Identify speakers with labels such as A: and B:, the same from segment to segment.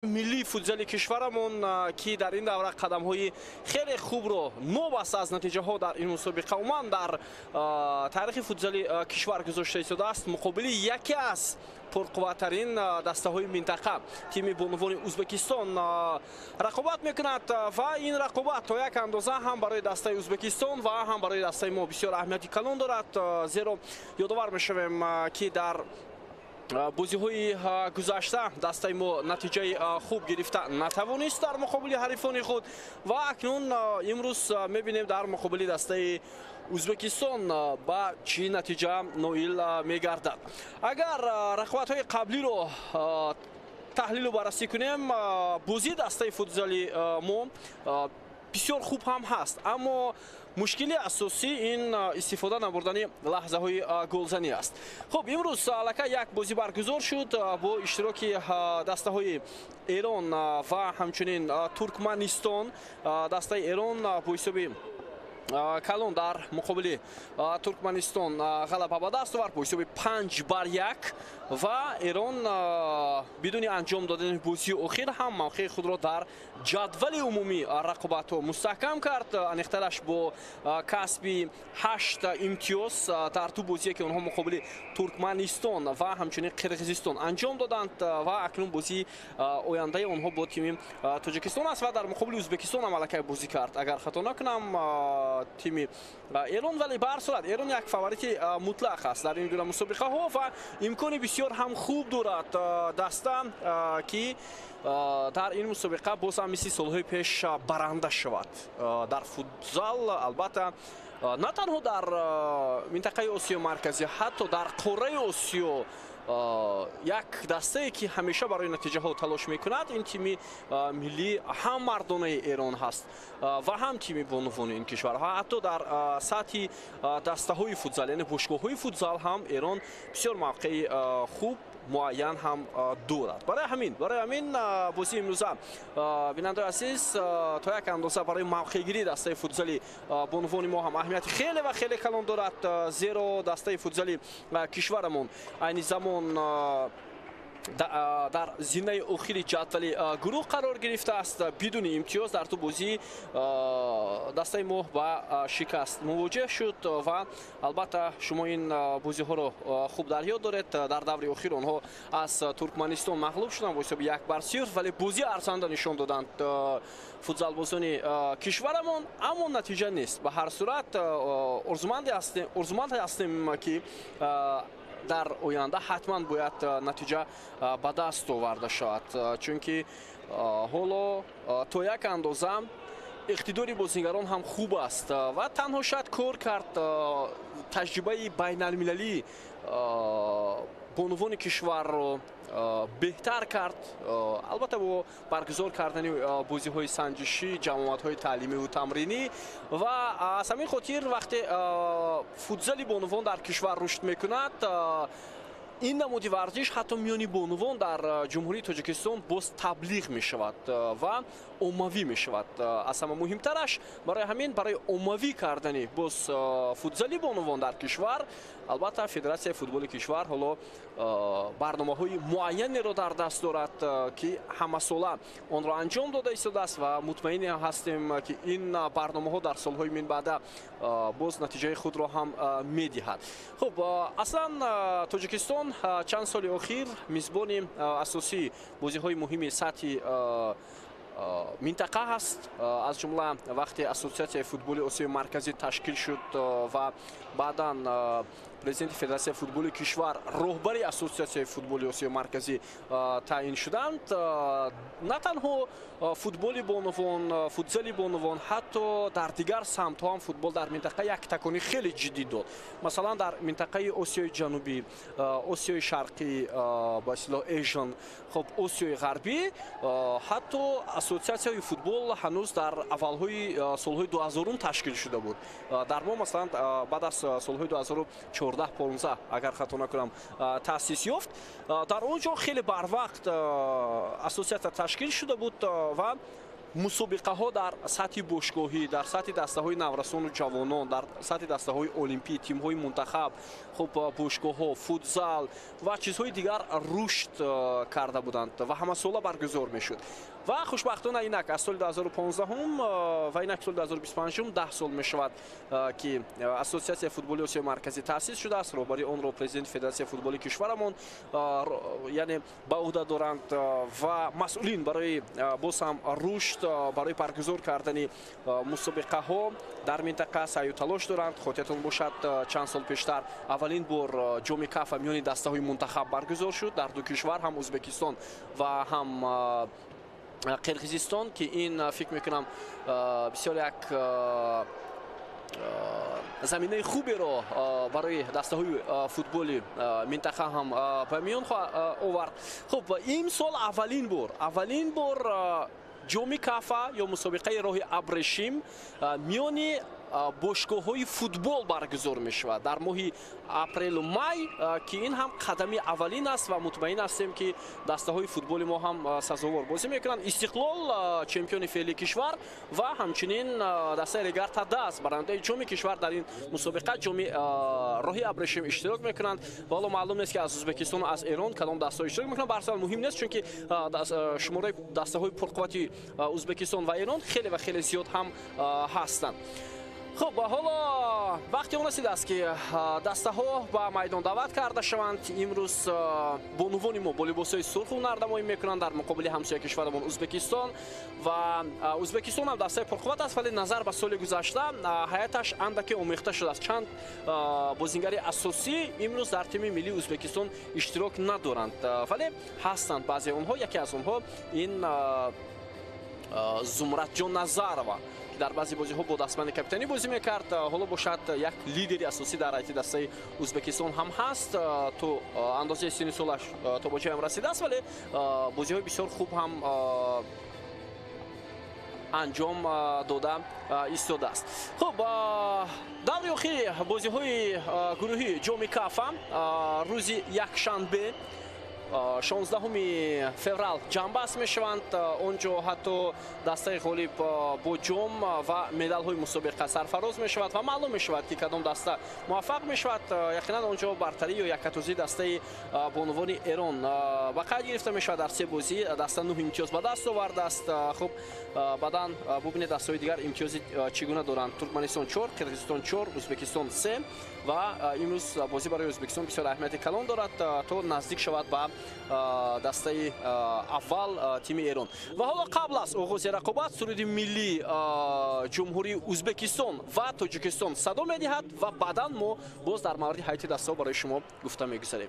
A: Миллии футзали кишварамон, ки дар ин давра қадамҳои хеле хубро новобаста аз натиҷаҳо дар ин мусобиқа умуман дар таърихи футзали кишвар гузошта истодааст, муқобили яке аз пурқувваттарин дастаҳои минтақа, тими бонувони Ӯзбекистон, рақобат мекунад. Ва ин рақобат то як андоза ҳам барои дастаи Ӯзбекистон ва ҳам барои дастаи мо бисёр аҳамияти калон дорад, зеро ёдовар мешавем, ки дар бозиҳои гузашта дастаи мо натиҷаи хуб гирифта натавонист дар муқобили ҳарифони худ. Ва акнун имрӯз мебинем, дар муқобили дастаи Ӯзбекистон ба чӣ натиҷа ноил мегардад. Агар рақобатҳои қаблиро таҳлилу баррасӣ кунем, бозии дастаи футзали мо бисёр хуб ҳам ҳаст, аммо мушкили асосӣ ин истифода набурдани лаҳзаҳои голзанӣ аст. Хуб, имрӯз аллакай як бозӣ баргузор шуд бо иштироки дастаҳои Эрон ва ҳамчунин Туркманистон. Дастаи Эрон бо ҳисоби калон дар муқобили Туркманистон ғалаба ба даст овард бо ҳисоби 5-1. Ва Эрон бидуни анҷом додани бозии охир ҳам мавқеи худро дар ҷадвали умумии рақобатҳо мустаҳкам кард, аниқтараш бо касби ҳашт имтиёз дар ду бозие, ки онҳо муқобили Туркманистон ва ҳамчунин Қирғизистон анҷом доданд. Ва акнун бозии ояндаи онҳо бо тими Тоҷикистон аст. Ва дар муқобили Ӯзбекистон ҳам аллакай бозӣ кард, агар хато накунам, тими Эрон. Вале ба ҳар сурат Эрон як фаворити мутлақ аст дар ин гуна мусобиқаҳо ва имкони бисёр ҳам хуб дорад даста, ки дар ин мусобиқа боз ҳам мисли солҳои пеш баранда шавад дар футзал. Албатта, на танҳо дар минтақаи Осиёи Марказӣ, ҳатто дар қораи Осиё як дастае, ки ҳамеша барои натиҷаҳо талош мекунад, ин тими миллӣ ҳам мардонаи Эрон ҳаст ва ҳам тими бонувони ин кишвар. Ҳатто дар сатҳи дастаҳои футзал, яъне бошгоҳҳои футзал ҳам Эрон бисёр мавқеи хуб муайян ҳам дорад. Барои ҳамин бозии имрӯза, бинандаи азиз, то як андоза барои мавқеъгирии дастаи футзали бонувони мо ҳам аҳамияти хеле ва хеле калон дорад, зеро дастаи футзали кишварамон айни замон дар зинаи охири ҷадвали гурӯҳ қарор гирифтааст бидуни имтиёз. Дар ду бозӣ дастаи мо ба шикаст мувоҷеҳ шуд. Ва албатта, шумо ин бозиҳоро хуб дар ёд доред. Дар даври охир онҳо аз Туркманистон мағлуб шуданд бо ҳисоби 1-0, вале бозии арзанда нишон доданд футзалбозони кишварамон, аммо натиҷа нест. Ба ҳар сурат, орзуманд ҳастем, ки дар оянда ҳатман бояд натиҷа ба даст оварда шавад, чунки ҳоло то як андоза иқтидори бозигарон ҳам хуб аст ва танҳо шояд кор кард таҷрибаи байналмилалӣ бонувони кишварро беҳтар кард, албатта бо баргузор кардани бозиҳои санҷишӣ, ҷамоатҳои таълимиву тамринӣ. Ва аз ҳамин хотир, вақте футзали бонувон дар кишвар рушд мекунад, ин намуди варзиш ҳатто миёни бонувон дар Ҷумҳурии Тоҷикистон боз таблиғ мешавад ва оммавӣ мешавад. Аз ҳама муҳимтараш, барои ҳамин, барои оммавӣ кардани боз футзали бонувон дар кишвар, албатта, Федератсияи футболи кишвар ҳоло барномаҳои муайянеро дар даст дорад, ки ҳамасола онро анҷом дода истодааст. Ва мутмаин ҳастем, ки ин барномаҳо дар солҳои минбаъда боз натиҷаи худро ҳам медиҳад. Хуб, аслан Тоҷикистон чанд соли охир мизбони асосии бозиҳои муҳими сатҳи минтақа ҳаст. Аз ҷумла вақте Ассотсиатсияи футболи Осиёи Марказӣ ташкил шуд ва баъдан президенти Федератсияи футболи кишвар роҳбари Ассотсиатсияи футболи Осиёи Марказӣ таъин шуданд, на танҳо футболи бонувон, футзали бонувон, ҳатто дар дигар самтҳо ҳам футбол дар минтақа як такони хеле ҷиддӣ дод. Масалан, дар минтақаи Осиёи Ҷанубӣ, Осиёи Шарқӣ, ба истилоҳ Asian, хуб, Осиёи Ғарбӣ ҳатто ассотсиатсияи футбол ҳанӯз дар аввалҳои солҳои 2000-ум ташкил шуда буд. Дар мо, масалан, баъд аз солҳои 2014, 15, агар хато накунам, таъсис ёфт. Дар он ҷо хеле барвақт ассотсиатсия ташкил шуда буд ва Мусобиқаҳо дар сатҳи бошгоҳӣ, дар сатҳи дастаҳои наврасону ҷавонон, дар сатҳи дастаҳои олимпӣ, тимҳои мунтахаб, хуб, бошгоҳҳо, футзал ва чизҳои дигар рушд карда буданд ва ҳамасола баргузор мешуд. Ва хушбахтона инак аз соли 2015 ва инак соли 2025 10 сол мешавад, ки Ассотсиатсияи футболи Осиёи Марказӣ таъсис шудааст. Роҳбарии онро президенти Федератсияи футболи кишварамон, яъне ба ӯҳда доранд ва масъулин барои боз ҳам рушд, барои баргузор кардани мусобиқаҳо дар минтақа саъю талош доранд. Хотиртон бошад, чанд сол пештар аввалин бор ҷоми Кафа миёни дастаҳои мунтахаб баргузор шуд дар ду кишвар, ҳам Ӯзбекистон ва ҳам Қирғизистон, ки ин фикр мекунам бисёр як заминаи хуберо барои дастаҳои футболи минтақа ҳам ба миён овард. Хуб, имсол аввалин бор ҷоми Кафа ё мусобиқаи роҳи абрешим миёни бошгоҳҳои футбол баргузор мешавад дар моҳи апрелу май, ки ин ҳам қадами аввалин аст ва мутмаин ҳастем, ки дастаҳои футболи мо ҳам сазовор бозӣ мекунанд. Истиқлол, чемпиони феълии кишвар, ва ҳамчунин дастаи Регар ТадАЗ, барандаи ҷоми кишвар, дар ин мусобиқа, ҷоми роҳи абрешим, иштирок мекунанд. Ва ҳоло маълум нест, ки аз Ӯзбекистону аз Эрон кадом дастаҳо иштирок мекунанд. Ба ҳар муҳим нест, чунки шумораи дастаҳои пурқуввати Ӯзбекистон ва Эрон хеле ва хеле зиёд ҳам ҳастанд. Хуб, ҳоло вақти он расидааст, ки дастаҳо ба майдон даъват карда шаванд. Имрӯз бонувони мо бо либосҳои сурх ҳунарнамоӣ мекунанд дар муқобили ҳамсоя кишварамон Ӯзбекистон. Ва Ӯзбекистон ҳам дастаи пурқувват аст, вале назар ба соли гузашта ҳайаташ андаке омехта шудааст. Чанд бозингари асосӣ имрӯз дар тими миллии Ӯзбекистон иштирок надоранд, вале ҳастанд баъзе онҳо. Яке аз онҳо ин Зумратҷон Назарова, ки дар баъзе бозиҳо бо дастбанди капитанӣ бозӣ мекард, ҳоло бошад як лидери асосӣ дар ҳайати дастаи Ӯзбекистон ҳам ҳаст. То андозаи синни солаш то ба ҷоям расидааст, вале бозиҳои бисёр хуб ҳам анҷом дода истодааст. Хуб, даври охири бозиҳои гурӯҳии ҷоми Кафа рӯзи якшанбе, 16 феврал ҷамъбаст мешаванд. Он ҷо ҳатто дастаи ғолиб бо ҷом ва медалҳои мусобиқа сарфароз мешавад ва маълум мешавад, ки кадом даста муваффақ мешавад. Яқинан, он ҷо бартарӣ ё яккатозии дастаи бонувони Эрон ба қайд гирифта мешавад. Дар се бозӣ даста нӯҳ имтиёз ба даст овардааст. Хуб, баъдан бубинед, дастаҳои дигар имтиёзи чӣ гуна доранд: Туркманистон чор, Қирғизистон чор, Ӯзбекистон се. Ва имрӯз бозӣ барои Ӯзбекистон бисёр аҳамияти калон дорад, то наздик шавад ба дастаи аввал, тими Эрон. Ва ҳоло қабл аз оғози рақобат суруди миллии Ҷумҳурии Ӯзбекистон ва Тоҷикистон садо медиҳад ва баъдан мо боз дар мавриди ҳайати дастаҳо барои шумо гуфта мегузарем.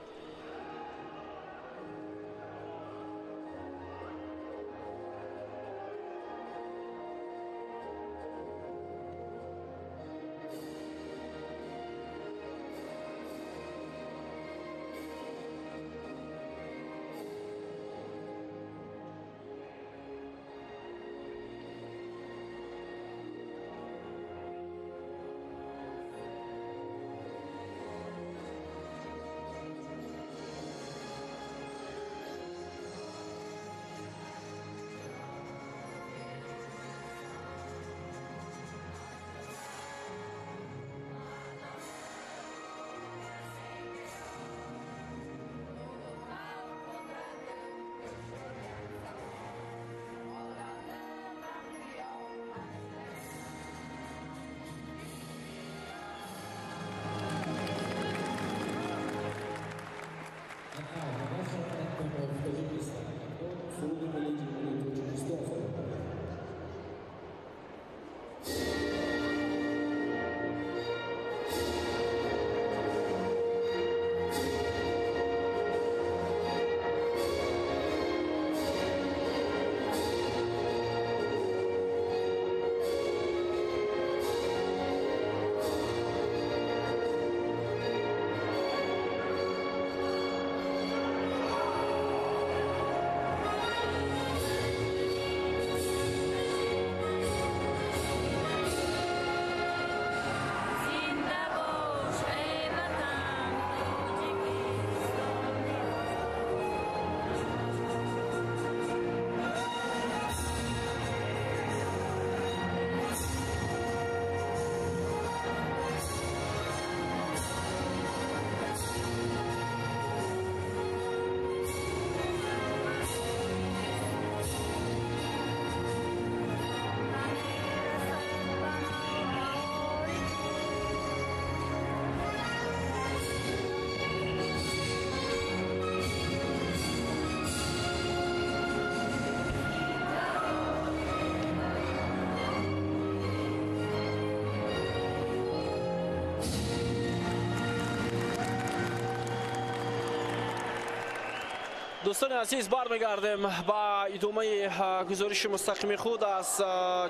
A: Дӯстони азиз, бармегардем ба идомаи гузориши мустақими худ аз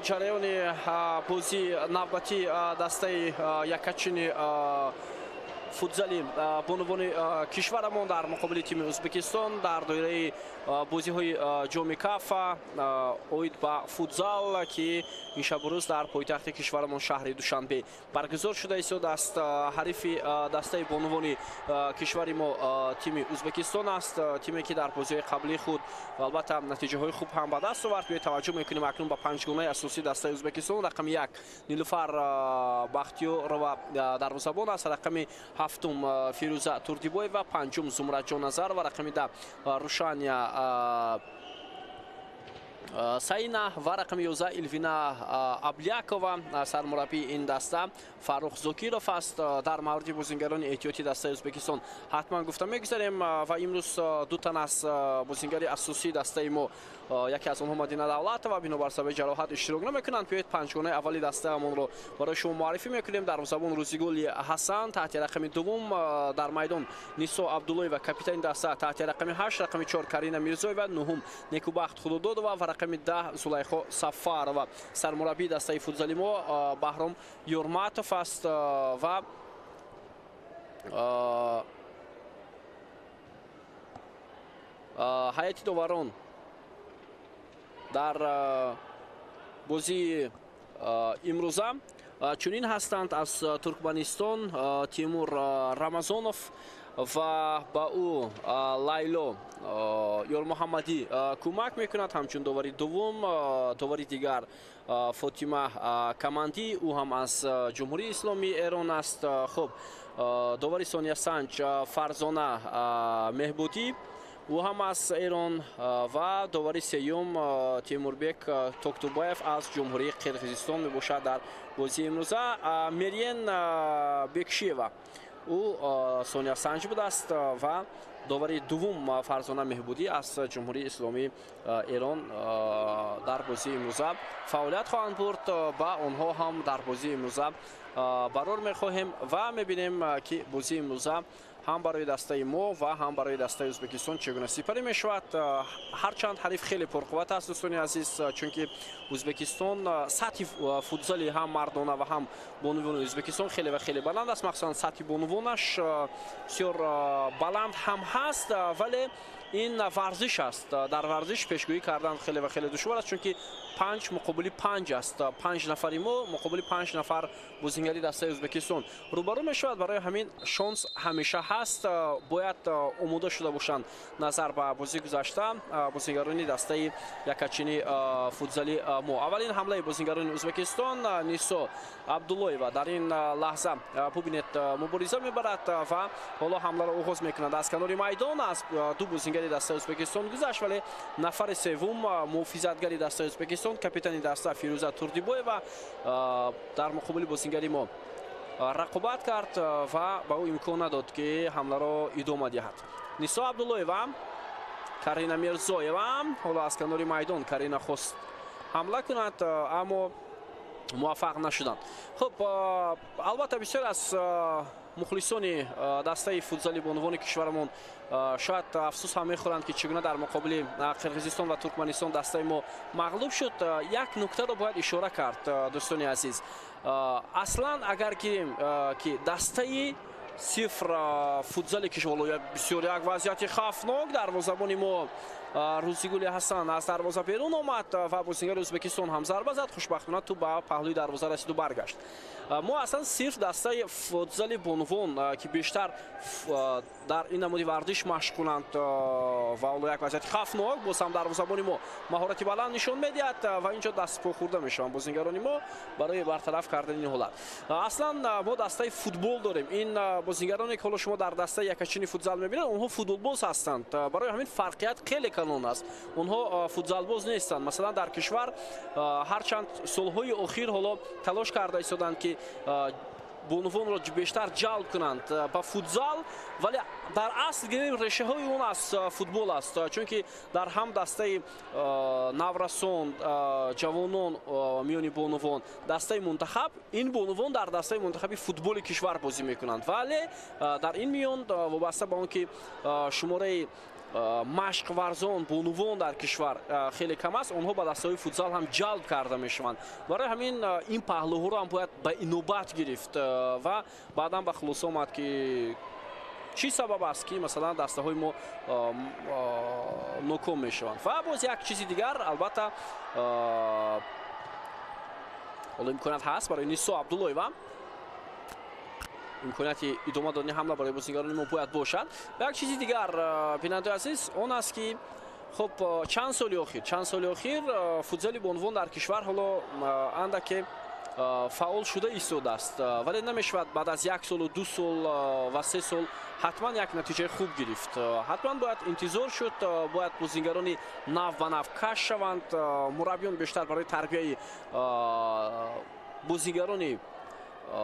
A: ҷараёни бозии навбатии дастаи якачини футзали бонувони кишварамон дар муқобили тими Ӯзбекистон дар доираи бозиҳои ҷоми Кафа оид ба футзал, ки ин шабу рӯз дар пойтахти кишварамон шаҳри Душанбе баргузор шуда истодааст. Ҳарифи дастаи бонувони кишвари мо тими Ӯзбекистон аст, тиме ки дар бозиҳои қаблии худ албатта натиҷаҳои хуб ҳам ба даст овард. Биёед таваҷҷӯҳ мекунем акнун ба панҷгонаи асосии дастаи Ӯзбекистон. Рақами 1 Нилуфар Бахтиёрова дарвозабон аст, рақами 7 Фирӯза Турдибоева, 5 Зумраҷон Назарова, рақами 10 Рушания Саина ва рақами 11 Илвина Аблякова. Сармураббии ин даста Фаррух Зокиров аст. Дар мавриди бозингарони эҳтиётии дастаи Ӯзбекистон ҳатман гуфта мегузарем ва имрӯз ду тан аз бозингари асосии дастаи мо, яке аз онҳо Мадина Давлатова, бинобар сабаби ҷароҳат иштирок намекунанд. Биёед панҷгонаи аввали дастаамонро барои шумо муаррифӣ мекунем. Дарвозабон Рӯзигули Ҳасан, таҳти рақами 2 дар майдон Нисо Абдуллоева, капитани даста, таҳти рақами 8, рақами 4 Карина Мирзоева, 9 Некубахт Худододова ва рақами 10 Зулайхо Сафарова. Сармураббии дастаи футзали мо Баҳром Юрматов аст ва ҳайати доварон дар бозии имрӯза чунин ҳастанд: аз Туркманистон Тимур Рамазонов ва ба ӯ Лайло Ёрмуҳаммадӣ кӯмак мекунад, ҳамчун довари дуввум. Довари дигар Фотима Камандӣ, ӯ ҳам аз Ҷумҳурии Исломии Эрон аст. Хуб, довари Сония Санҷ Фарзона Меҳбудӣ, ӯ ҳам аз Эрон, ва довари сеюм Темурбек Токтубаев аз Ҷумҳурии Қирғизистон мебошад. Дар бозии имрӯза Мериен Бекшиева, ӯ Сония Санҷ будааст, ва довари дуввум Фарзона Меҳбудӣ аз Ҷумҳурии Исломии Эрон дар бозии имрӯза фаъолият хоҳанд бурд. Ба онҳо ҳам дар бозии имрӯза барор мехоҳем ва мебинем, ки бозии имрӯза ҳам барои дастаи мо ва ҳам барои дастаи Ӯзбекистон чӣ гуна сипарӣ мешавад. Ҳарчанд ҳариф хеле пурқувват аст, дӯстони азиз, чунки Ӯзбекистон сатҳи футзали ҳам мардона ва ҳам бонувони Ӯзбекистон хеле ва хеле баланд аст. Махсусан сатҳи бонувонаш бисёр баланд ҳам ҳаст, вале ин варзиш аст. Дар варзиш пешгӯӣ кардан хеле ва хеле душвор аст, чунки 5 муқобили 5 аст. 5 нафари мо муқобили 5 нафар бозингари дастаи Ӯзбекистон рӯбарӯ мешавад. Барои ҳамин шонс ҳамеша ҳаст, бояд омода шуда бошанд назар ба бозии гузашта бозингарони дастаи якачини футзали мо. Аввалин ҳамлаи бозингарони Ӯзбекистон Нисо Абдуллоева дар ин лаҳза бубинед мубориза мебарад ва ҳоло ҳамларо оғоз мекунад аз канори майдон. Аз ду бозингари дастаи Ӯзбекистон гузашт, вале нафари севум муҳофизатгари дастаи Ӯзбекистон, капитани даста Фирӯза Турдибоева дар муқобили бозингари мо рақобат кард ва ба ӯ имкон надод, ки ҳамларо идома диҳад. Нисо Абдуллоева, Карина Мирзоева ҳоло аз канори майдон Карина хост ҳамла кунад, аммо муваффақ нашуданд. Хуб, албатта бисёр аз мухлисони дастаи футзали бонувони кишварамон шояд афсӯс ҳам мехӯранд, ки чӣ гуна дар муқобили Қирғизистон ва Туркманистон дастаи мо мағлуб шуд. Як нуктаро бояд ишора кард, дӯстони азиз. Аслан агар гирем, ки дастаи сифр футзали кишвар бисёр як вазъияти хавфнок, дарвозабони мо Рӯзигули Ҳасан аз дарвоза берун омад ва бозингари Ӯзбекистон ҳам зарба зад. Хушбахтона тӯп ба паҳлӯи дарвоза расиду баргашт. Мо аслан сирф дастаи футзали бонувон, ки бештар дар ин намуди варзиш машғуланд, ва ҳоло як вазъияти хавфнок, боз ҳам дарвозабони мо маҳорати баланд нишон медиҳад ва инҷо дастпо хӯрда мешаванд бозингарони мо барои бартараф кардани ин ҳолат. Аслан мо дастаи футбол дорем. Ин бозингароне, ки ҳоло шумо дар дастаи якачини футзал мебинед, онҳо футболбоз ҳастанд. Барои ҳамин фарқият хеле калон аст. Онҳо футзалбоз нестанд. Масалан, дар кишвар ҳарчанд солҳои охир ҳоло талош карда истоданд, ки бонувонро бештар ҷалб кунанд ба футзал, вале дар асл гирем решаҳои он аз футбол аст, чунки дар ҳам дастаи наврасон, ҷавонон миёни бонувон, дастаи мунтахаб, ин бонувон дар дастаи мунтахаби футболи кишвар бозӣ мекунанд. Вале дар ин миён вобаста ба он ки шумораи машқварзон бонувон дар кишвар хеле кам аст, онҳо ба дастаҳои футзал ҳам ҷалб карда мешаванд. Барои ҳамин ин паҳлӯҳоро ҳам бояд ба инобат гирифт ва баъдан ба хулоса омад, ки чӣ сабаб аст, ки масалан дастаҳои мо ноком мешаванд. Ва боз як чизи дигар, албатта, ҳоло имконият ҳаст барои Нисо Абдуллоева, имконияти идома додани ҳамла барои бозигарони мо бояд бошад. Ва як чизи дигар, бинандаи азиз, он аст, ки хуб, чанд соли охир футзали бонувон дар кишвар ҳоло андаке фаъол шуда истодааст, вале намешавад баъд аз 1 солу 2 сол ва 3 сол ҳатман як натиҷаи хуб гирифт. Ҳатман бояд интизор шуд, бояд бозигарони нав ба нав кашф шаванд, мураббиён бештар барои тарбияи бозигарони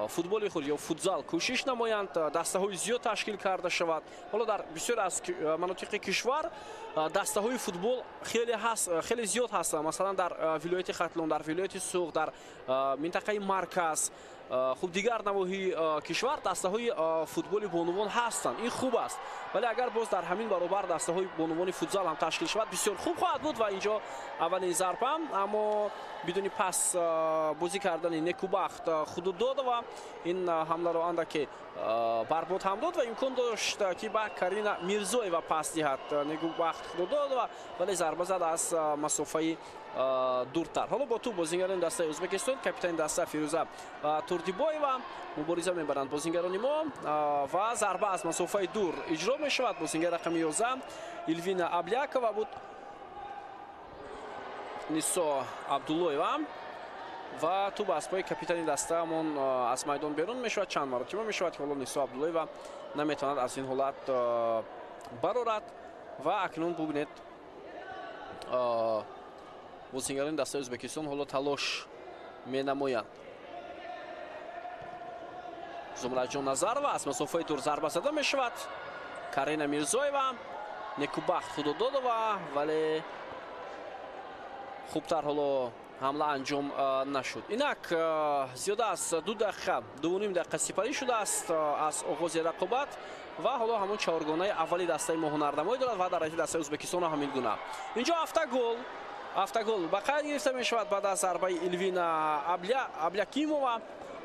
A: футболи худ ё футзал кӯшиш намоянд, дастаҳои зиёд ташкил карда шавад. Ҳоло дар бисёр аз манотиқи кишвар дастаҳои футбол хеле зиёд ҳастанд. Масалан, дар вилояти Хатлон, дар вилояти Суғд, дар минтақаи марказ, хуб, дигар навоҳии кишвар дастаҳои футболи бонувон ҳастанд. Ин хуб аст, вале агар боз дар ҳамин баробар дастаҳои бонувони футзал ҳам ташкил шавад, бисёр хуб хоҳад буд. Ва инҷо аввалин зарба, аммо бидуни пас бозӣ кардани Некубахт Худудодова ин ҳамларо андаке барбод ҳам дод ва имкон дошт, ки ба Карина Мирзоева пас диҳад Некубахт Худудодова, вале зарба зад аз масофаи дуртар. Ҳоло бо тӯб бозигарони дастаи Ӯзбекистон, капитани даста Фирӯза Турдибоева мубориза мебаранд бозигарони мо ва зарба аз масофаи дур иҷро мешавад. Бозингар рақами 11 Илвина Аблякова буд, Нисо Абдуллоева, ва тӯб аз пои капитани дастаамон аз майдон берун мешавад. Чанд маротиба мешавад, ки ҳоло Нисо Абдуллоева наметавонад аз ин ҳолат барорад. Ва акнун бубинед, бозигарони дастаи Ӯзбекистон ҳоло талош менамоянд. Зумраҷон Назарова аз масофаи дур зарба зада мешавад. Карина Мирзоева, Некубахт Худододова, вале хубтар ҳоло ҳамла анҷом нашуд. Инак зиёда аз 2 дақиқа, 2.5 дақиқа сипарӣ шудааст аз оғози рақобат ва ҳоло ҳамон чаҳоргонаи аввали дастаи мо ҳунарнамоӣ дорад ва дар ҳайати дастаи Ӯзбекистон ҳам ҳамин гуна. Инҷо автогол ба қайд гирифта мешавад баъд аз зарбаи Илвина Аблякимова.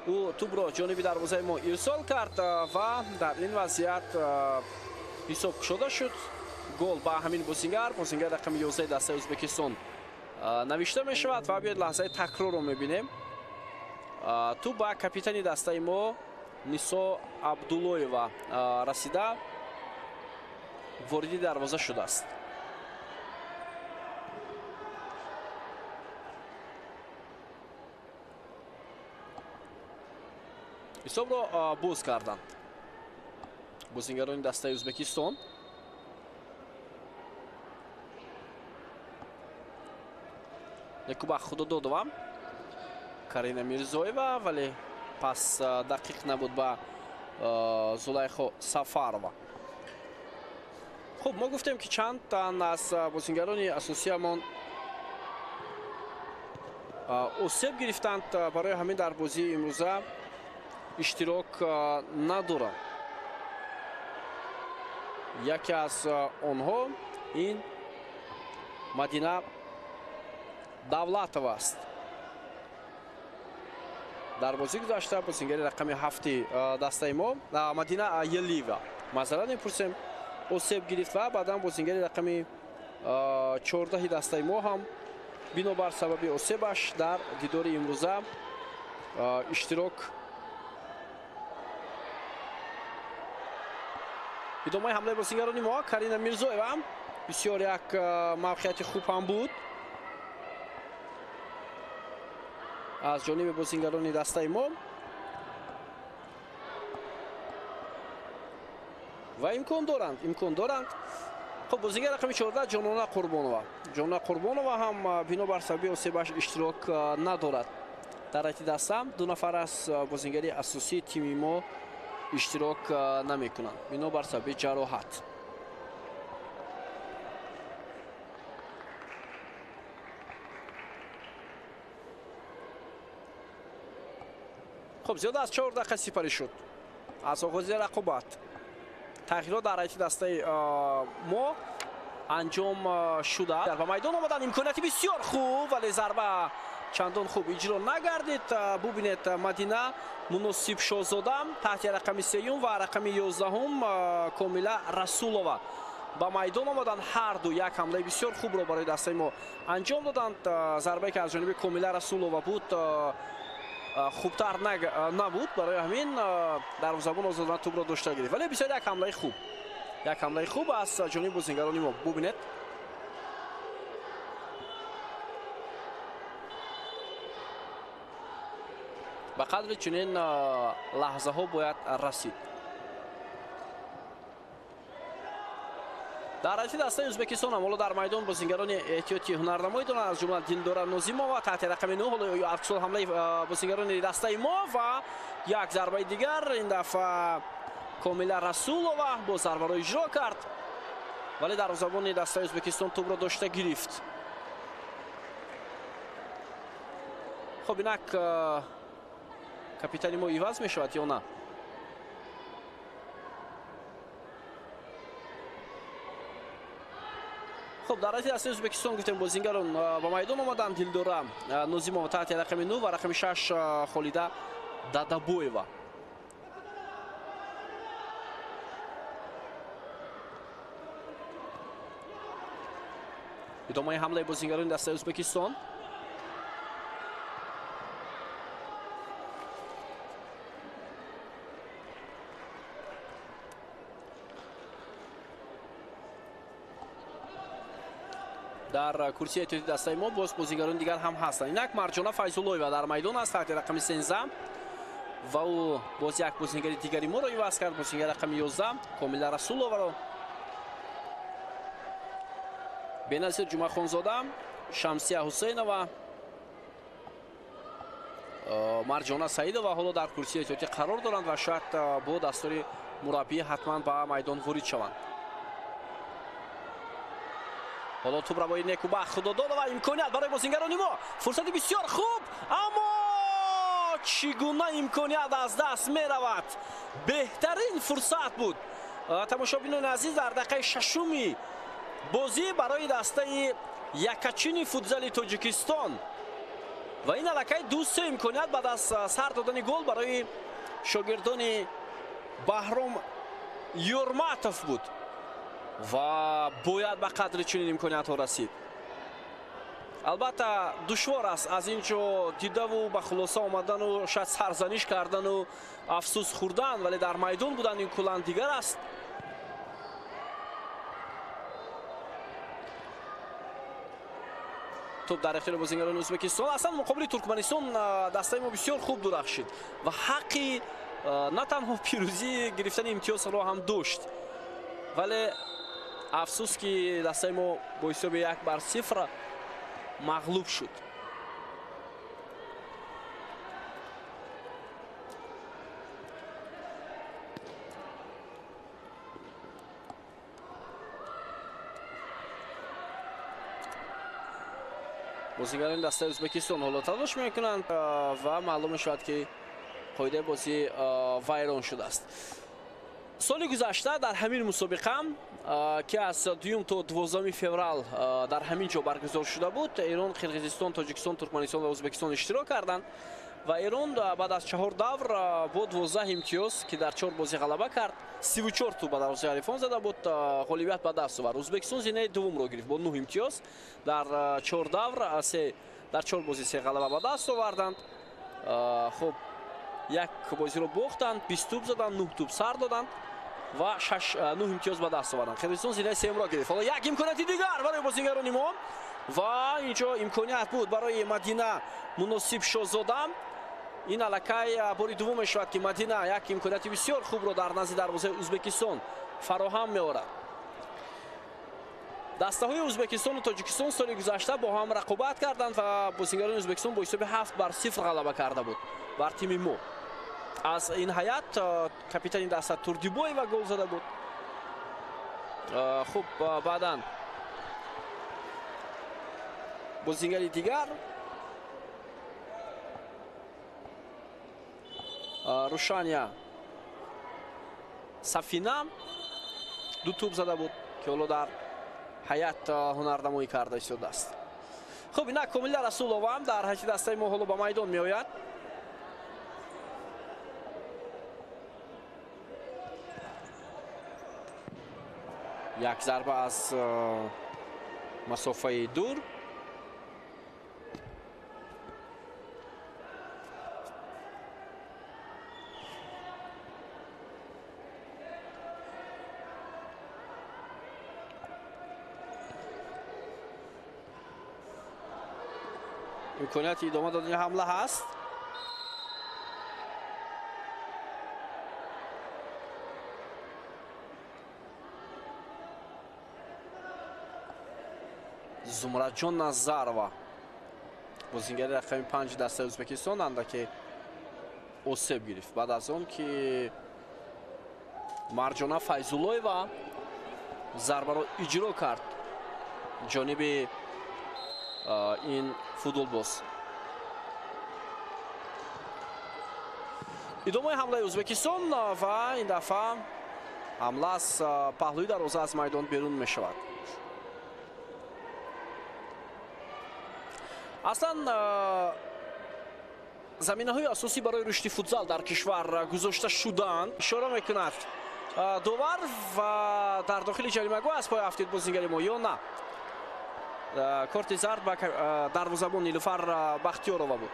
A: Ӯ тӯбро ҷониби дарвозаи мо ирсол кард ва дар ин вазъият ҳисоб кушода шуд. Гол ба ҳамин бозингар, бозингар рақами 11 дастаи Ӯзбекистон навишта мешавад. Ва биёед лаҳзаи такрорро мебинем. Тӯб ба капитани дастаи мо Нисо Абдуллоева расида вориди дарвоза шудааст. Ҳисобро боз карданд бозингарони дастаи Ӯзбекистон. Некубахт Худододова, Карина Мирзоева, вале пас дақиқ набуд ба Зулайхо Сафарова. Хуб, мо гуфтем, ки чанд тан аз бозингарони асосиямон осеб гирифтанд, барои ҳамин дар бозии имрӯза иштирок надоранд. Яке аз онҳо ин Мадина Давлатова аст. Дар бозӣ гузашта бозингари рақами 7 дастаи мо Мадина Елиева, маъзарат мепурсем, осеб гирифт ва баъдан бозингари рақами 14 дастаи мо ҳам бинобар сабаби осебаш дар дидори имрӯза иштирок. Идомаи ҳамлаи бозингарони мо, Карина Мирзоева, бисёр як мавқеияти хуб ҳам буд аз ҷониби бозингарони дастаи мо ва имкон доранд. Хуб, бозингар рақами 14 Ҷонона Қурбонова. Ҷонона Қурбонова ҳам бинобар сабаби осебаш иштирок надорад. Дар ҳайати даста 2 нафар аз бозингари асосии тими мо иштирок намекунанд бинобар сабаби ҷароҳат. Хуб, зиёда аз 4 дақиқа сипарӣ шуд аз оғози рақобат. Тағйирот дар ҳайати дастаи мо. анҷом шуда. Ба майдон омадан, имконияти бисёр хуб, вале зарба чандон хуб иҷро нагардид. Бубинед, Мадина Муносиб Шозода таҳти рақами 3 ва рақами 11 Комила Расулова ба майдон омаданд. Ҳар ду як ҳамлаи бисёр хубро барои дастаи мо анҷом доданд. Зарбае ки аз ҷониби Комила Расулова буд, хубтар набуд, барои ҳамин дарвозабон озодона тӯбро дошта гирифт. Вале бисёр як ҳамлаи хуб, як ҳамлаи хуб аз ҷониби бозингарони мо. Бубинед, ба қадри чунин лаҳзаҳо бояд расид. Дар ҳайати дастаи Ӯзбекистон ҳам ҳоло дар майдон бозингарони эҳтиёти ҳунарнамоӣ доранд, аз ҷумла Дилдора Нозимова таҳти рақами 9. Ҳоло аксул ҳамлаи бозингарони дастаи мо ва як зарбаи дигар, ин дафъа Комила Расулова бо зарбаро иҷро кард, вале дарвозабони дастаи Ӯзбекистон тӯбро дошта гирифт. Хоб, инак капитани мо иваз мешавад ё на? Хуб, дар ҳайати дастаи Ӯзбекистон гуфтем бозингарон ба майдон омаданд. Дилдора Нозимова таҳти рақами 9 ва рақами 6 Холида Дадабоева. Идомаи ҳамлаи бозингарони дастаи Ӯзбекистон. Дар курсии эҳтиёти дастаи мо боз бозингарони дигар ҳам ҳастанд. Инак Марҷона Файзуллоева дар майдон аст таҳти рақами 13 ва ӯ боз як бозингари дигари моро иваз кард, бозингари рақами 11 Комила Расуловаро. Беназир Ҷумъахонзода, Шамсия Ҳусейнова, Марҷона Саидова ҳоло дар курсии эҳтиётӣ қарор доранд ва шояд бо дастури мураббӣ ҳатман ба майдон ворид шаванд. Ҳоло тӯб барои Некубахт Худододова, имконият барои бозингарони мо, фурсати бисёр хуб, аммо чӣ гуна имконият аз даст меравад. Беҳтарин фурсат буд, тамошобинони азиз, дар дақиқаи шашуми бозӣ барои дастаи якачини футзали Тоҷикистон ва ин аллакай 2-3 имконият баъд аз сар додани гол барои шогирдони Баҳром Юрматов буд ва бояд ба қадри чунин имкониятҳо расид. Албатта душвор аст аз ин ҷо дидаву ба хулоса омадану шояд сарзаниш кардану афсӯс хӯрдан, вале дар майдон будан ин куллан дигар аст. Тӯб дар ихтиёри бозингарони Ӯзбекистон. Аслан муқобили Туркманистон дастаи мо бисёр хуб дурахшид ва ҳаққи на танҳо пирӯзӣ гирифтани имтиёзро ҳам дошт, вале афсӯс ки дастаи мо бо ҳисоби 1-0 мағлуб шуд. Бозингарони дастаи Ӯзбекистон ҳоло талош мекунанд ва маълум мешавад ки қоидаи бозӣ вайрон шудааст. Соли гузашта дар ҳамин мусобиқа, ки аз 2 то 12 феврал дар ҳамин ҷо баргузор шуда буд, Эрон, Қирғизистон, Тоҷикистон, Туркманистон ва Ӯзбекистон иштирок карданд ва Эрон баъд аз 4 давр бо 12 имтиёз, ки дар 4 бозӣ ғалаба кард, 34 тӯб ба дарвозаи ҳарифон зада буд, ғолибият ба даст овард. Ӯзбекистон зинаи дуввумро гирифт бо 9 имтиёз, дар 4 давр дар 4 бозӣ 3 ғалаба ба даст оварданд. Хуб, як бозиро бохтанд, 20 тӯб заданд, 9 тӯб сар доданд ва 9 имтиёз ба даст оварданд. Қирғизистон зинаи сеюмро гирифт. Ҳоло як имконияти дигар барои бозингарони мо ва инҷо имконият буд барои Мадина Муносиб Шозода. Ин аллакай бори дуввум мешавад ки Мадина як имконияти бисёр хубро дар назди дарвозаи Ӯзбекистон фароҳам меорад. Дастаҳои Ӯзбекистону Тоҷикистон соли гузашта бо ҳам рақобат карданд ва бозингарони Ӯзбекистон бо ҳисоби 7-0 ғалаба карда буд бар тими мо. Аз ин ҳайат капитани даста Турдибоева гол зада буд. Хуб, баъдан бозингари дигар Рушания Сафина 2 тӯб зада буд, ки ҳоло дар ҳайат ҳунарнамоӣ карда истодааст. Хуб, инак Комила Расулова ҳам дар ҳайати дастаи мо ҳоло ба майдон меояд. Як зарба аз масофаи дур. Имконияти идома додани ҳамла ҳаст. Зумраҷон Назарова, бозингари рақами 5 дастаи Ӯзбекистон, андаке осеб гирифт баъд аз он ки Марҷона Файзуллоева зарбаро иҷро кард ҷониби ин футболбоз. Идомаи ҳамлаи Ӯзбекистон ва ин дафъа ҳамла аз паҳлӯи дарвоза аз майдон берун мешавад. Аслан заминаҳои асосӣ барои рушди футзал дар кишвар гузошта шуданд. Ишора мекунад довар ва дар дохили ҷаримагоҳ аз пой афтид бозингари мо ё на. Корти зард ба дарвозабон Нилуфар Бахтиёрова буд.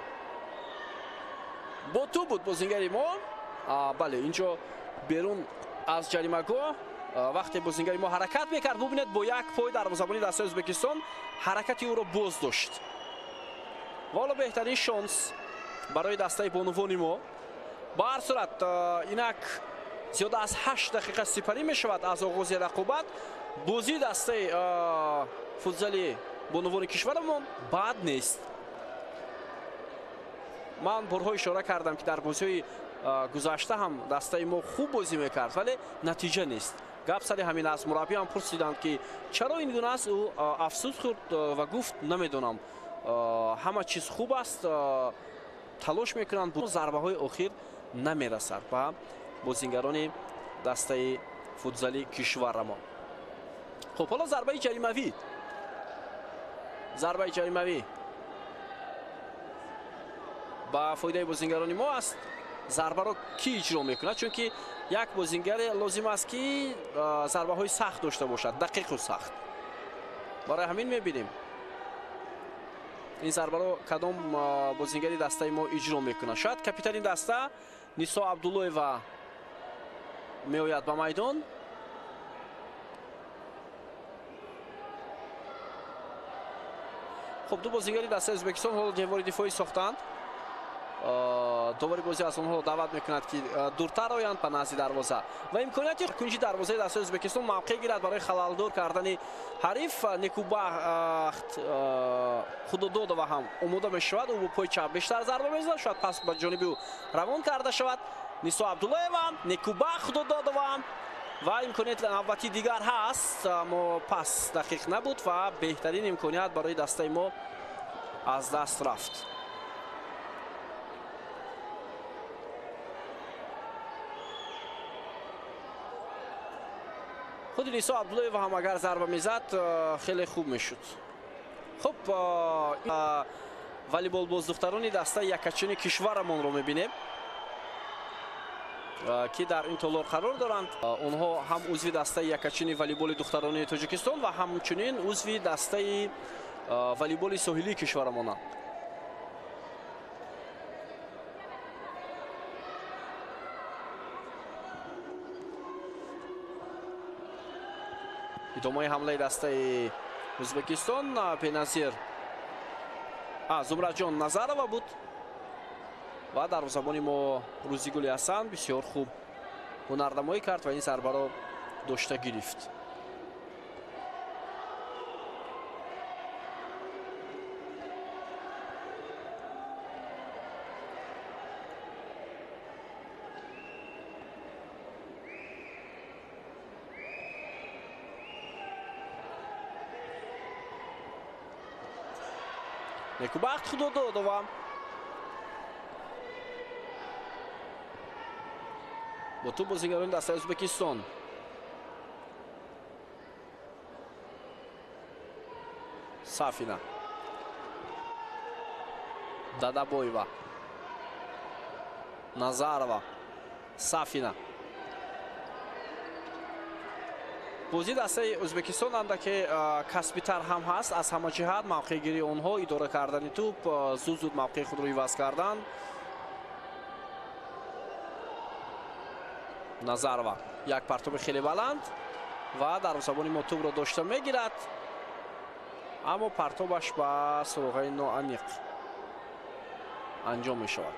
A: Бо ту буд бозингари мо. Бале, инҷо берун аз ҷаримагоҳ вақте бозингари мо ҳаракат мекард, бубинед, бо як пой дарвозабони дастаи Ӯзбекистон ҳаракати ӯро боз дошт. Ва ҳоло беҳтарин шонс барои дастаи бонувони мо. Ба ҳар сурат, инак зиёда аз 8 дақиқа сипарӣ мешавад аз оғози рақобат. Бозии дастаи футзали бонувони кишварамон бад нест. Ман борҳо ишора кардам, ки дар бозиҳои гузашта ҳам дастаи мо хуб бозӣ мекард, вале натиҷа нест. Гап сари ҳамин аст. Мураббӣ ҳам пурсиданд, ки чаро ин гуна аст. Ӯ афсӯс хӯрд ва гуфт: намедонам, ҳама чиз хуб аст, талош мекунанд, зарбаҳои охир намерасад ба бозингарони дастаи футзали кишварамон. Хуб, ҳоло зарбаи ҷаримавӣ. Зарбаи ҷаримавӣ ба фоидаи бозингарони мо аст. Зарбаро кӣ иҷро мекунад? Чунки як бозингаре лозим аст, ки зарбаҳои сахт дошта бошад, дақиқу сахт. Барои ҳамин мебинем ин зарбаро кадом бозингари дастаи мо иҷро мекунад. Шояд капитани даста Нисо Абдуллоева меояд ба майдон. Хуб, ду бозингари дастаи Ӯзбекистон ҳоло девори дифоӣ сохтанд. Довари бозӣ аз онҳо даъват мекунад, ки дуртар оянд ба назди дарвоза ва имконияти кунҷи дарвозаи дастаи Ӯзбекистон мавқеъ гирад барои халалдор кардани ҳариф. Некубахт Худододова ҳам омода мешавад. Ӯ бо пои чап бештар зарба мезанад, шояд пас ба ҷониби ӯ равон карда шавад. Нисо Абдуллоева, Некубахт Худододова ва имконияти навбатии дигар ҳаст, аммо пас дақиқ набуд ва беҳтарин имконият барои дастаи мо аз даст рафт. Худи Нисо Абдуллоева ҳам агар зарба мезад, хеле хуб мешуд. Хуб, волейболбоз духтарони дастаи якачини кишварамонро мебинем, ки дар ин толор қарор доранд. Онҳо ҳам узви дастаи якачини волейболи духтарони Тоҷикистон ва ҳамчунин узви дастаи волейболи соҳилии кишварамонанд. Идомаи ҳамлаи дастаи Ӯзбекистон. Беназир Зумраҷон Назарова буд ва дарвозабони мо Рӯзигули Ҳасан бисёр хуб ҳунарнамоӣ кард ва ин зарбаро дошта гирифт. Некубахт Худододова бо ту бозингарони дастаи Ӯзбекистон. Сафина. Дадабоева. Назарова. Сафина. Бозии дастаи Ӯзбекистон андаке касбитар ҳам ҳаст аз ҳама ҷиҳат, мавқеъгирии онҳо, идора кардани тӯп, зуд-зуд мавқеи худро иваз кардан. Назарова як партоби хеле баланд ва дарвозабони мо тӯпро дошта мегирад, аммо партобаш ба суроғаи ноаниқ анҷом мешавад.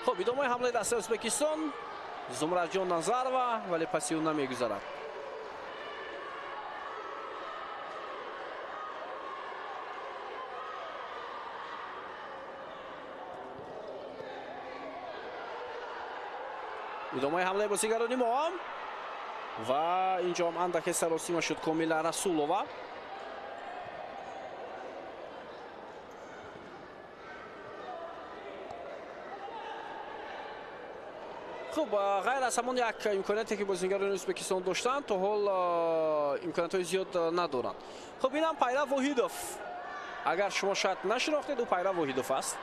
A: Хуб, идомаи ҳамлаи дастаи Ӯзбекистон. Зумраҷон Назарова, вале паси ӯ намегузарад. Идомаи ҳамлаи бозигарони мо ва инҷо ҳам андаке саросима шуд Комила Расулова. Хуб, ғайр аз ҳамон як имконияте ки бозигарони Ӯзбекистон доштанд, то ҳол имкониятҳои зиёд надоранд. Хуб, инам Пайрав Воҳидов. Агар шумо шояд нашинохтед, ӯ Пайрав Воҳидов аст,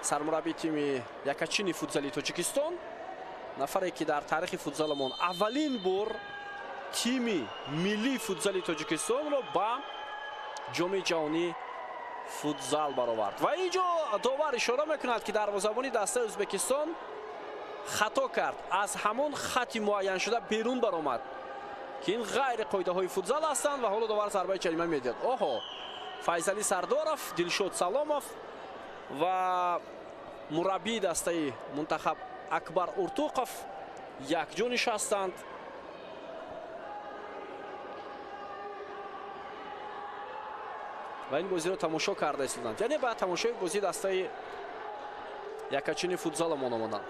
A: сармураббии тими якачини футзали Тоҷикистон, нафаре ки дар таърихи футзаламон аввалин бор тими миллии футзали Тоҷикистонро ба ҷоми ҷаҳонӣ футзал баровард. Ва инҷо довар ишора мекунад, ки дарвозабони дастаи Ӯзбекистон хато кард, аз ҳамон хати муайяншуда берун баромад, ки ин ғайри қоидаҳои футзал ҳастанд ва ҳоло довар зарбаи ҷарима медиҳад. Оҳо, Файзалӣ Сардоров, Дилшод Саломов ва мураббии дастаи мунтахаб Акбар Уртуқов якҷо нишастанд. Ва ин бозиро тамошо карда истоданд, яъне ба тамошои бозии дастаи якачини футзаламон омаданд.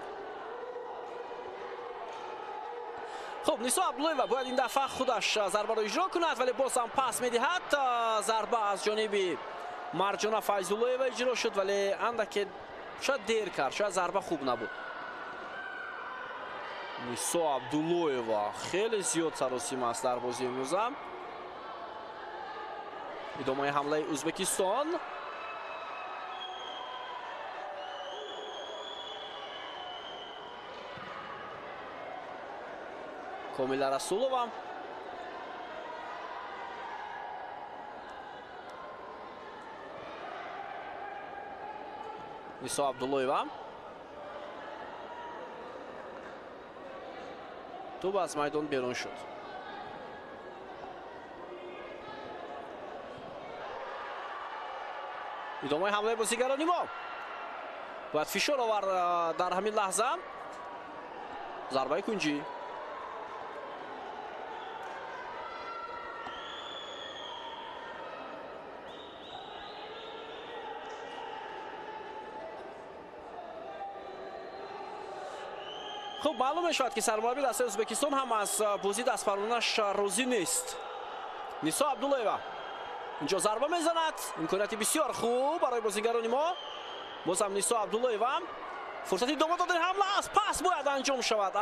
A: Хуб, Нисо Абдуллоева бояд ин дафъа худаш зарбаро иҷро кунад, вале боз ҳам пас медиҳад. Зарба аз ҷониби Марҷона Файзуллоева иҷро шуд, вале андаке шояд дер кард, шояд зарба хуб набуд. Нисо Абдуллоева хеле зиёд саросима аст дар бозии имрӯза. Идомаи ҳамлаи Ӯзбекистон. Комила Расулова. Нисо Абдуллоева. Тӯп аз майдон берун шуд. Идомаи ҳамлаи бозигарони мо. Бояд фишор овард дар ҳамин лаҳза. Зарбаи кунҷӣ. Хуб, маълум мешавад, ки сармураббии дастаи Ӯзбекистон ҳам аз бозии дастпарвонаш розӣ нест. Нисо Абдуллоева инҷо зарба мезанад. Имконияти бисёр хуб барои бозигарони мо. Боз ҳам Нисо Абдуллоева. Фурсати идома додани ҳамла аст. Пас бояд анҷом шавад.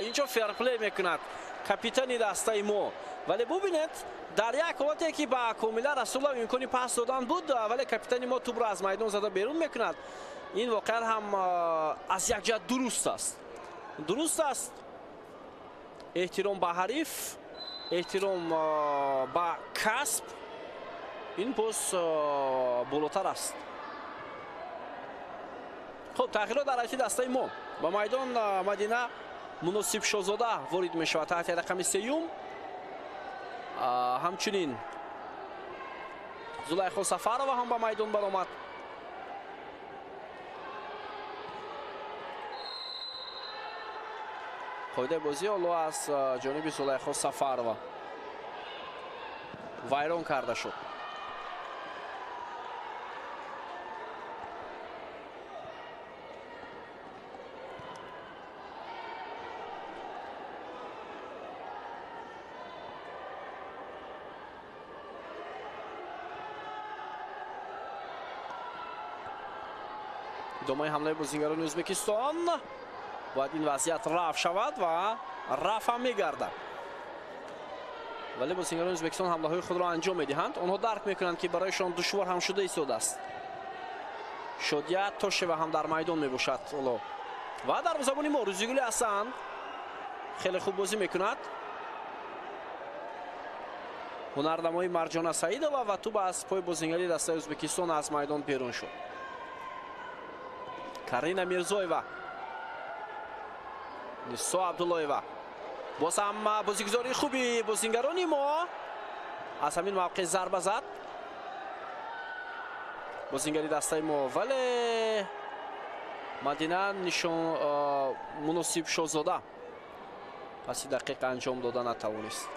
A: Инҷо ферплей мекунад капитани дастаи мо. Вале бубинед, дар як ҳолате ки ба Комила Расулова имкони пас додан буд, вале капитани мо тӯпро аз майдон зада берун мекунад. Ин воқеан ҳам аз як ҷиҳат дуруст аст. Дуруст аст. Эҳтиром ба ҳариф, эҳтиром ба касб, ин боз болотар аст. Хуб, тағйирот дар ҳайати дастаи мо. Ба майдон Мадина Муносибшозода ворид мешавад таҳти рақами сеюм. Ҳамчунин Зулайхо Сафарова ҳам ба майдон баромад. Қоидаи бозӣ ҳоло аз ҷониби Зулайхо Сафарова вайрон карда шуд. Идомаи ҳамлаи бозингарони Ӯзбекистон. Бояд ин вазъият рафъ шавад ва рафъ ҳам мегардад. Вале бозингарони Ӯзбекистон ҳамлаҳои худро анҷом медиҳанд. Онҳо дарк мекунанд, ки барояшон душвор ҳам шуда истодааст. Шодия Тошева ҳам дар майдон мебошад ҳоло. Ва дарвозабони мо Рӯзигули Ҳасан хеле хуб бозӣ мекунад. Ҳунарнамои Марҷона Саидова ва туп аз пои бозингари дастаи Ӯзбекистон аз майдон берун шуд. Карина Мирзоева, Нисо Абдуллоева. Боз ҳам бозигузории хуби бозингарони мо аз ҳамин мавқеъ зарба зад бозингари дастаи мо, вале Мадина нишон муносиб Шозода паси дақиқа анҷом дода натавонист.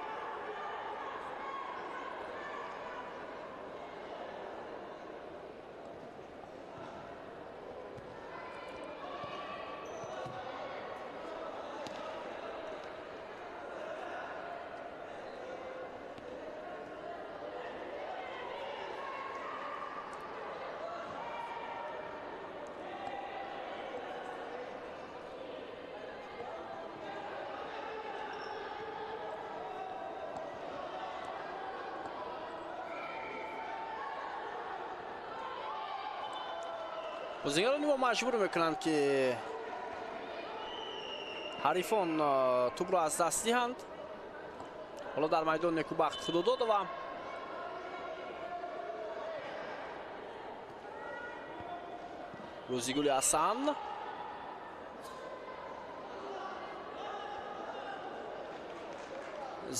A: Бозингарони мо маҷбур мекунанд, ки ҳарифон тӯбро аз даст диҳанд. Ҳоло дар майдон Некубахт Худододова. Рӯзигули Ҳасан.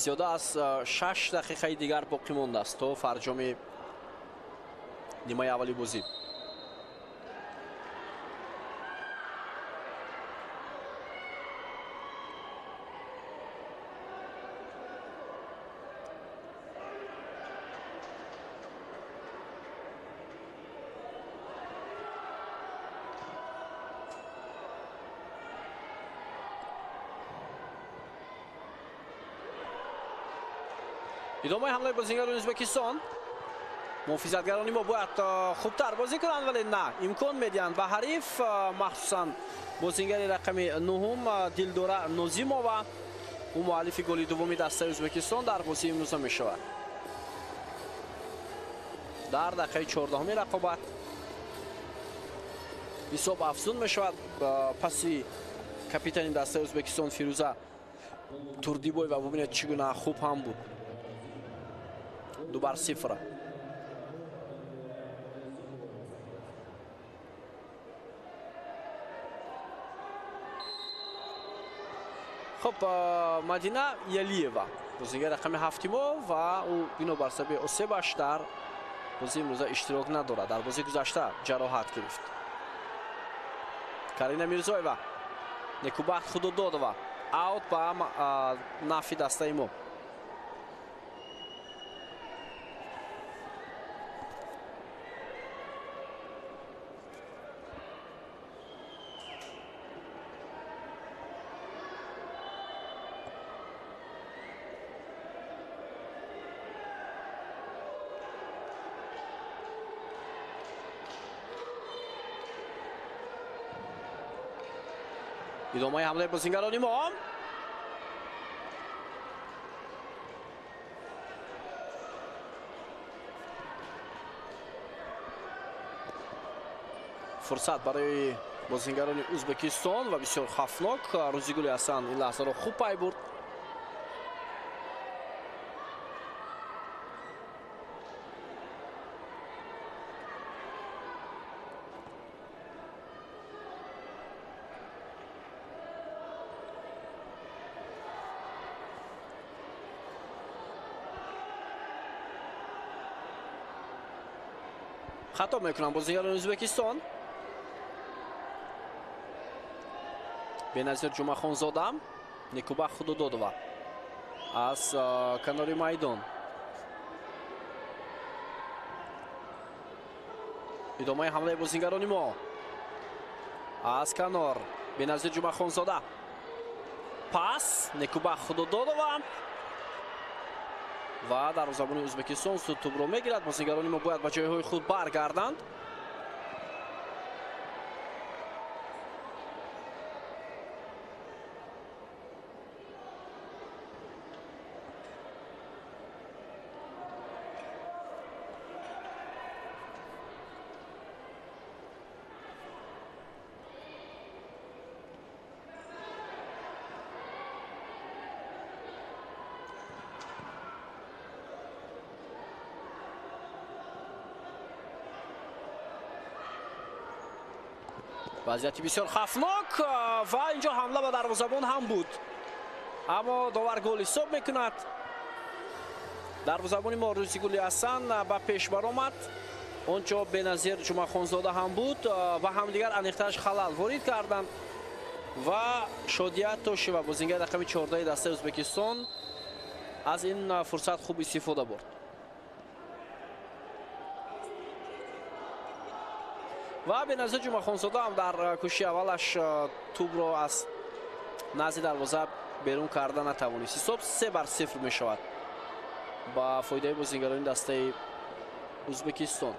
A: Зиёда аз 6 дақиқаи дигар боқӣ мондааст то фарҷоми нимаи аввали бозӣ. Идомаи ҳамлаи бозингарони Ӯзбекистон. Муҳофизатгарони мо бояд хубтар бозӣ кунанд, вале на, имкон медиҳанд ба ҳариф, махсусан бозингари рақами 9 Дилдора Нозимова. Ӯ муаллифи голи дуввуми дастаи Ӯзбекистон дар бозии имрӯза мешавад. Дар дақиқаи 14-уми рақобат ҳисоб афзун мешавад. Паси капитани дастаи Ӯзбекистон Фирӯза Турдибоева, бубинед чӣ гуна хуб ҳам буд. 2-0. Хуб, Мадина Ялиева бозингари рақами 7 мо ва ӯ бинобар сабаби осебаш дар бозии имрӯза иштирок надорад. Дар бозии гузашта ҷароҳат гирифт. Карина Мирзоева, Некубахт Худододова. Аут ба нафи дастаи мо. Идомаи ҳамлаи бозингарони мо. Фурсат барои бозингарони Ӯзбекистон ва бисёр хавфнок. Рӯзигули Ҳасан ин лаҳзаро хуб пай бурд. Хато мекунанд бозингарони Ӯзбекистон. Беназир Ҷумъахонзода, Некубахт Худододова аз канори майдон. Идомаи ҳамлаи бозингарони мо аз канор Беназир Ҷумъахонзода. Пас Некубахт Худододова ва дарвозабони Ӯзбекистон зуд тӯбро мегирад. Бозингарони мо бояд ба ҷойҳои худ баргарданд. Вазъияти бисёр хавфнок ва инҷо ҳамла ба дарвозабон ҳам буд, аммо довар гол ҳисоб мекунад. Дарвозабони мо Рӯзигули Ҳасан ба пеш баромад. Онҷо Беназир Ҷумъахонзода ҳам буд ва ҳамдигар аниқтараш халал ворид карданд ва Шодия Тошева, бозингари рақами 14 дастаи Ӯзбекистон, аз ин фурсат хуб истифода бурд. Ва Беназир Ҷумъахонзода ҳам дар кӯшиши аввалаш тӯбро аз назди дарвоза берун карда натавонист. Ҳисоб 3-0 мешавад ба фоидаи бозингарони дастаи Ӯзбекистон.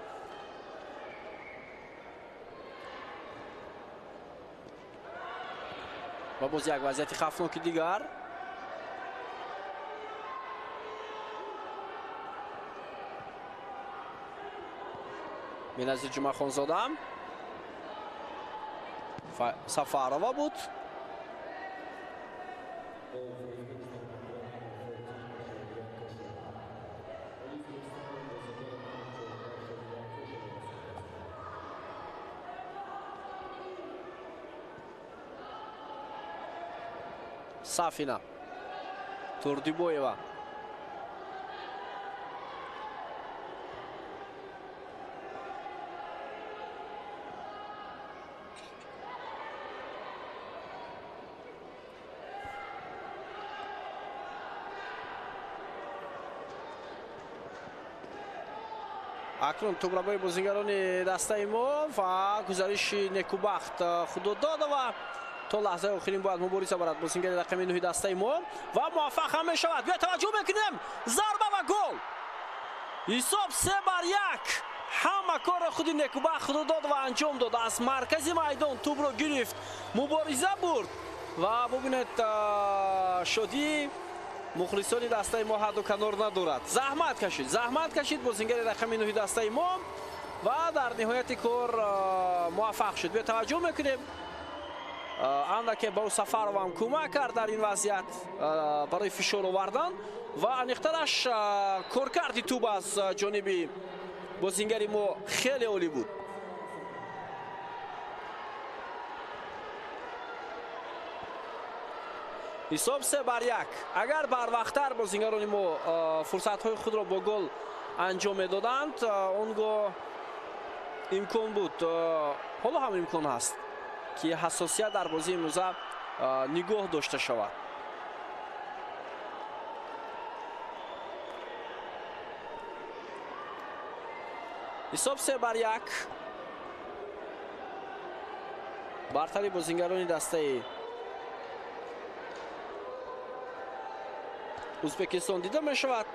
A: Ва боз як вазъияти хавфноки дигар. Беназир Ҷумъахонзода, Сафарова буд. Сафина Турдибоева. Акнун тӯбрабои бозингарони дастаи мо ва гузариши Некубахт Худододова. То лаҳзаи охирин бояд мубориза барад бозингари рақами 9 дастаи мо ва муваффақ ҳам мешавад. Биё таваҷҷӯҳ мекунем, зарба ва гол. Ҳисоб 3-1. Ҳама корро худи Некубахт Худододова анҷом дод. Аз маркази майдон тӯбро гирифт, мубориза бурд ва бубинед, шодии мухлисони дастаи мо ҳадду канор надорад. Заҳмат кашид, заҳмат кашид бозингари рақами 9 дастаи мо ва дар ниҳояти кор муваффақ шуд. Биё таваҷҷӯҳ мекунем, андаке ба Сафарова ҳам кӯмак кард дар ин вазъият барои фишор овардан ва аниқтараш коркарди тӯб аз ҷониби бозингари мо хеле олӣ буд. Ҳисоб 3-1. Агар барвақттар бозингарони мо фурсатҳои худро бо гол анҷом медоданд, он гоҳ имкон буд, ҳоло ҳам имкон ҳаст, ки ҳассосият дар бозии имрӯза нигоҳ дошта шавад. Ҳисоб 3-1. Бартари бозингарони дастаи Ӯзбекистон дида мешавад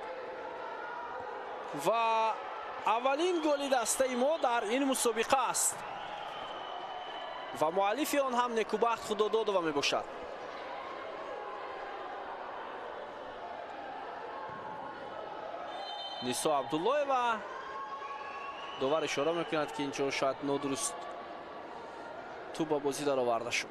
A: ва аввалин голи дастаи мо дар ин мусобиқа аст ва муаллифи он ҳам Некубахт Худододова мебошад. Нисо Абдуллоева. Довар ишора мекунад, ки инҷо шояд нодуруст тӯб ба бозӣ дароварда шуд.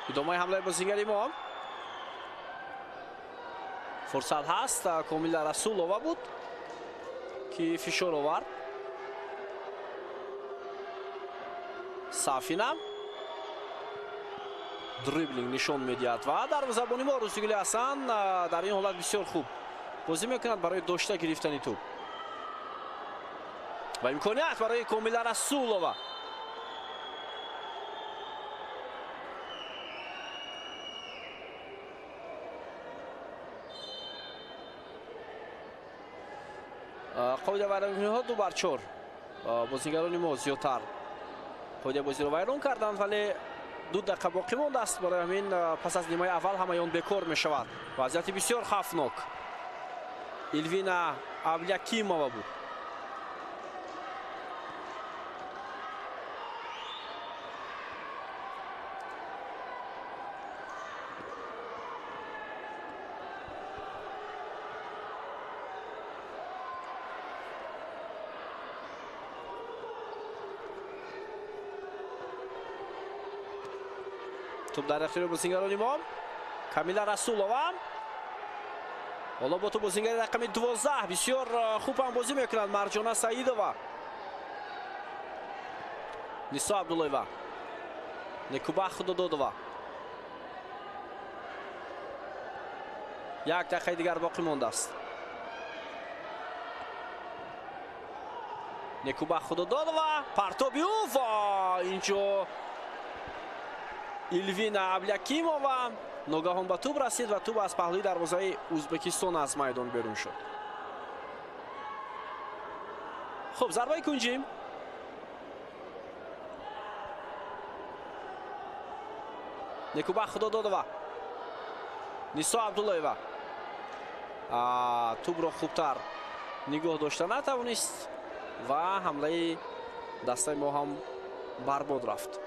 A: Идомаи ҳамлаи бозингари мо. Фурсат ҳаст, Комила Расулова буд, ки фишор овард. Сафина дриблинг нишон медиҳад ва дарвозабони мо Рӯзигули Ҳасан дар ин ҳолат бисёр хуб бозӣ мекунад барои дошта гирифтани тӯб ва имконият барои Комила Расулова. Қоида вайронкуниҳо 2-4. Бозингарони мо зиёдтар қоидаи бозиро вайрон карданд, вале 2 дақиқа боқӣ мондааст. Барои ҳамин пас аз нимаи аввал ҳамаи он бекор мешавад. Вазъияти бисёр хавфнок. Илвина Аблякимова буд. Туп дар ихтиёри бозингарони мо. Камила Расулова. Ҳоло бо туп бозингари рақами 12 бисёр хуб ҳам бозӣ мекунад Марҷона Саидова. Нисо Абдуллоева. Некубах Худододова. Як дақиқаи дигар боқӣ мондааст. Некубах Худододова, партоби ӯ ва инҷо Илвина Аблякимова ногаҳон ба туб расид ва туб аз паҳлӯи дарвозаи Ӯзбекистон аз майдон берун шуд. Хуб, зарбаи кунҷӣ. Некубах Худододова. Нисо Абдуллоева. Тубро хубтар нигоҳ дошта натавонист ва ҳамлаи дастаи мо ҳам барбод рафт.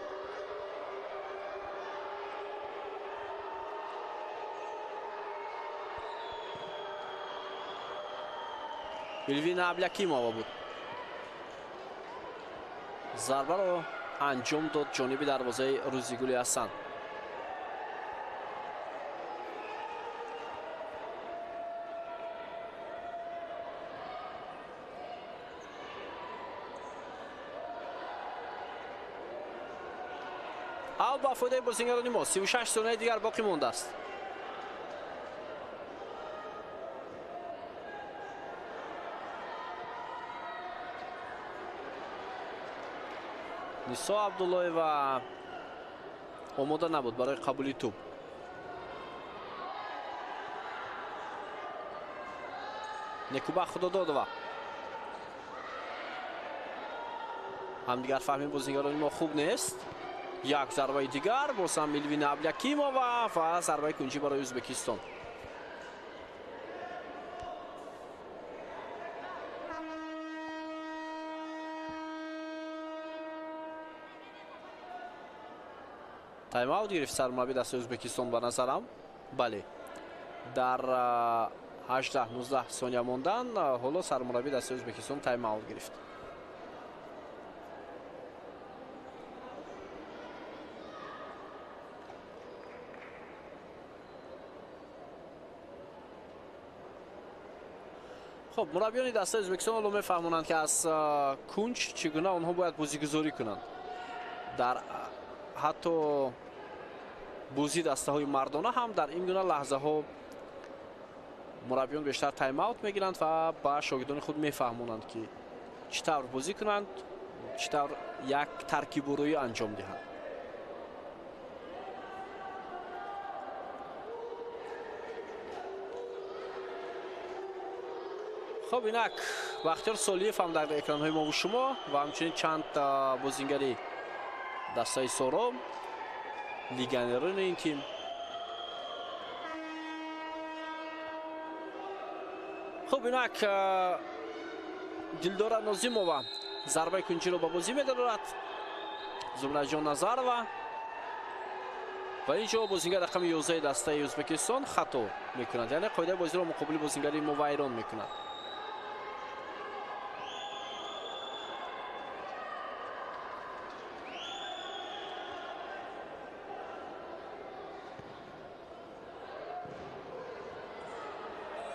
A: Илвина Аблякимова буд. Зарбаро анҷом дод ҷониби дарвозаи Рӯзигули Ҳасан. Ав ба фоидаи бозингарони мо. 36 сонияи дигар боқӣ мондааст. Нисо Абдуллоева омода набуд барои қабули тӯб. Некубах Худододова. Ҳамдигар фаҳми бозингарони мо хуб нест. Як зарбаи дигар боз ҳам Илвина Аблякимова ва зарбаи кунҷӣ барои Ӯзбекистон. Тайм-аут гирифт сармурабби дастаи Ӯзбекистон ба назарам. Бале, дар 18-19 сония мондан ҳоло сармурабби дастаи Ӯзбекистон тайм-аут гирифт. Хуб, мураббиёни дастаи Ӯзбекистон ҳоло мефаҳмонанд, ки аз кунҷ чӣ гуна онҳо бояд бозигузорӣ кунанд. Дар ҳатто бозии дастаҳои мардона ҳам дар ин гуна лаҳзаҳо мураббиён бештар тайм-аут мегиранд ва ба шогирдони худ мефаҳмонанд, ки чӣ тавр бозӣ кунанд, чӣ тавр як таркибурӯӣ анҷом диҳанд. Хуб, инак Бахтиёр Солиев ҳам дар экранҳои мову шумо ва ҳамчунин чанд бозингари дастаи Соро, легионерони ин тим. Хуб, инак Дилдора Нозимова зарбаи кунҷиро ба бозӣ медарорад. Зумраҷон Назарова ва инҷо бозингар рақами 11 дастаи Ӯзбекистон хато мекунад, яъне қоидаи бозиро муқобили бозингари мо вайрон мекунад.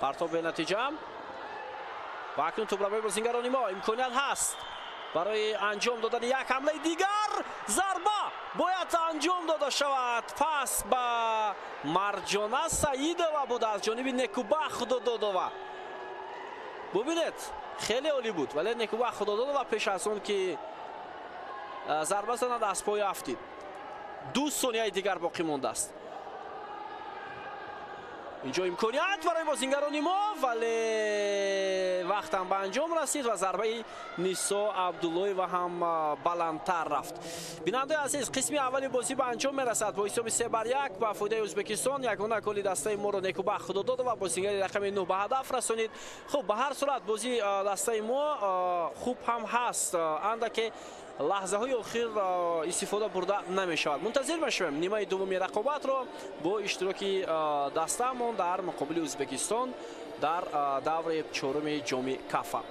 A: Партоб бенатиҷа ва акнун тӯбрабои бозингарони мо имконият ҳаст барои анҷом додани як ҳамлаи дигар. Зарба бояд анҷом дода шавад. Пас ба Марҷона Саидова буд аз ҷониби Некубах Худододова. Бубинед, хеле олӣ буд, вале Некубах Худододова пеш аз он ки зарба занад аз пой афтид. 2 сонияи дигар боқӣ мондааст. Инҷо имконият барои бозингарони мо, вале вақтам ба анҷом расид ва зарбаи Нисо Абдуллоева ҳам баландтар рафт. Бинандаи азиз, қисми аввали бозӣ ба анҷом мерасад бо ҳисоби 3-1 ба фоидаи Ӯзбекистон. Ягона голи дастаи моро Некубах Худододова бозингари рақами 9 ба ҳадаф расонид. Хуб, ба ҳар сурат бозии дастаи мо хуб ҳам ҳаст, андаке лаҳзаҳои охир истифода бурда намешавад. Мунтазир мешавем нимаи дуввуми рақобатро бо иштироки дастаамон дар муқобили Ӯзбекистон дар даври чоруми ҷоми Кафа.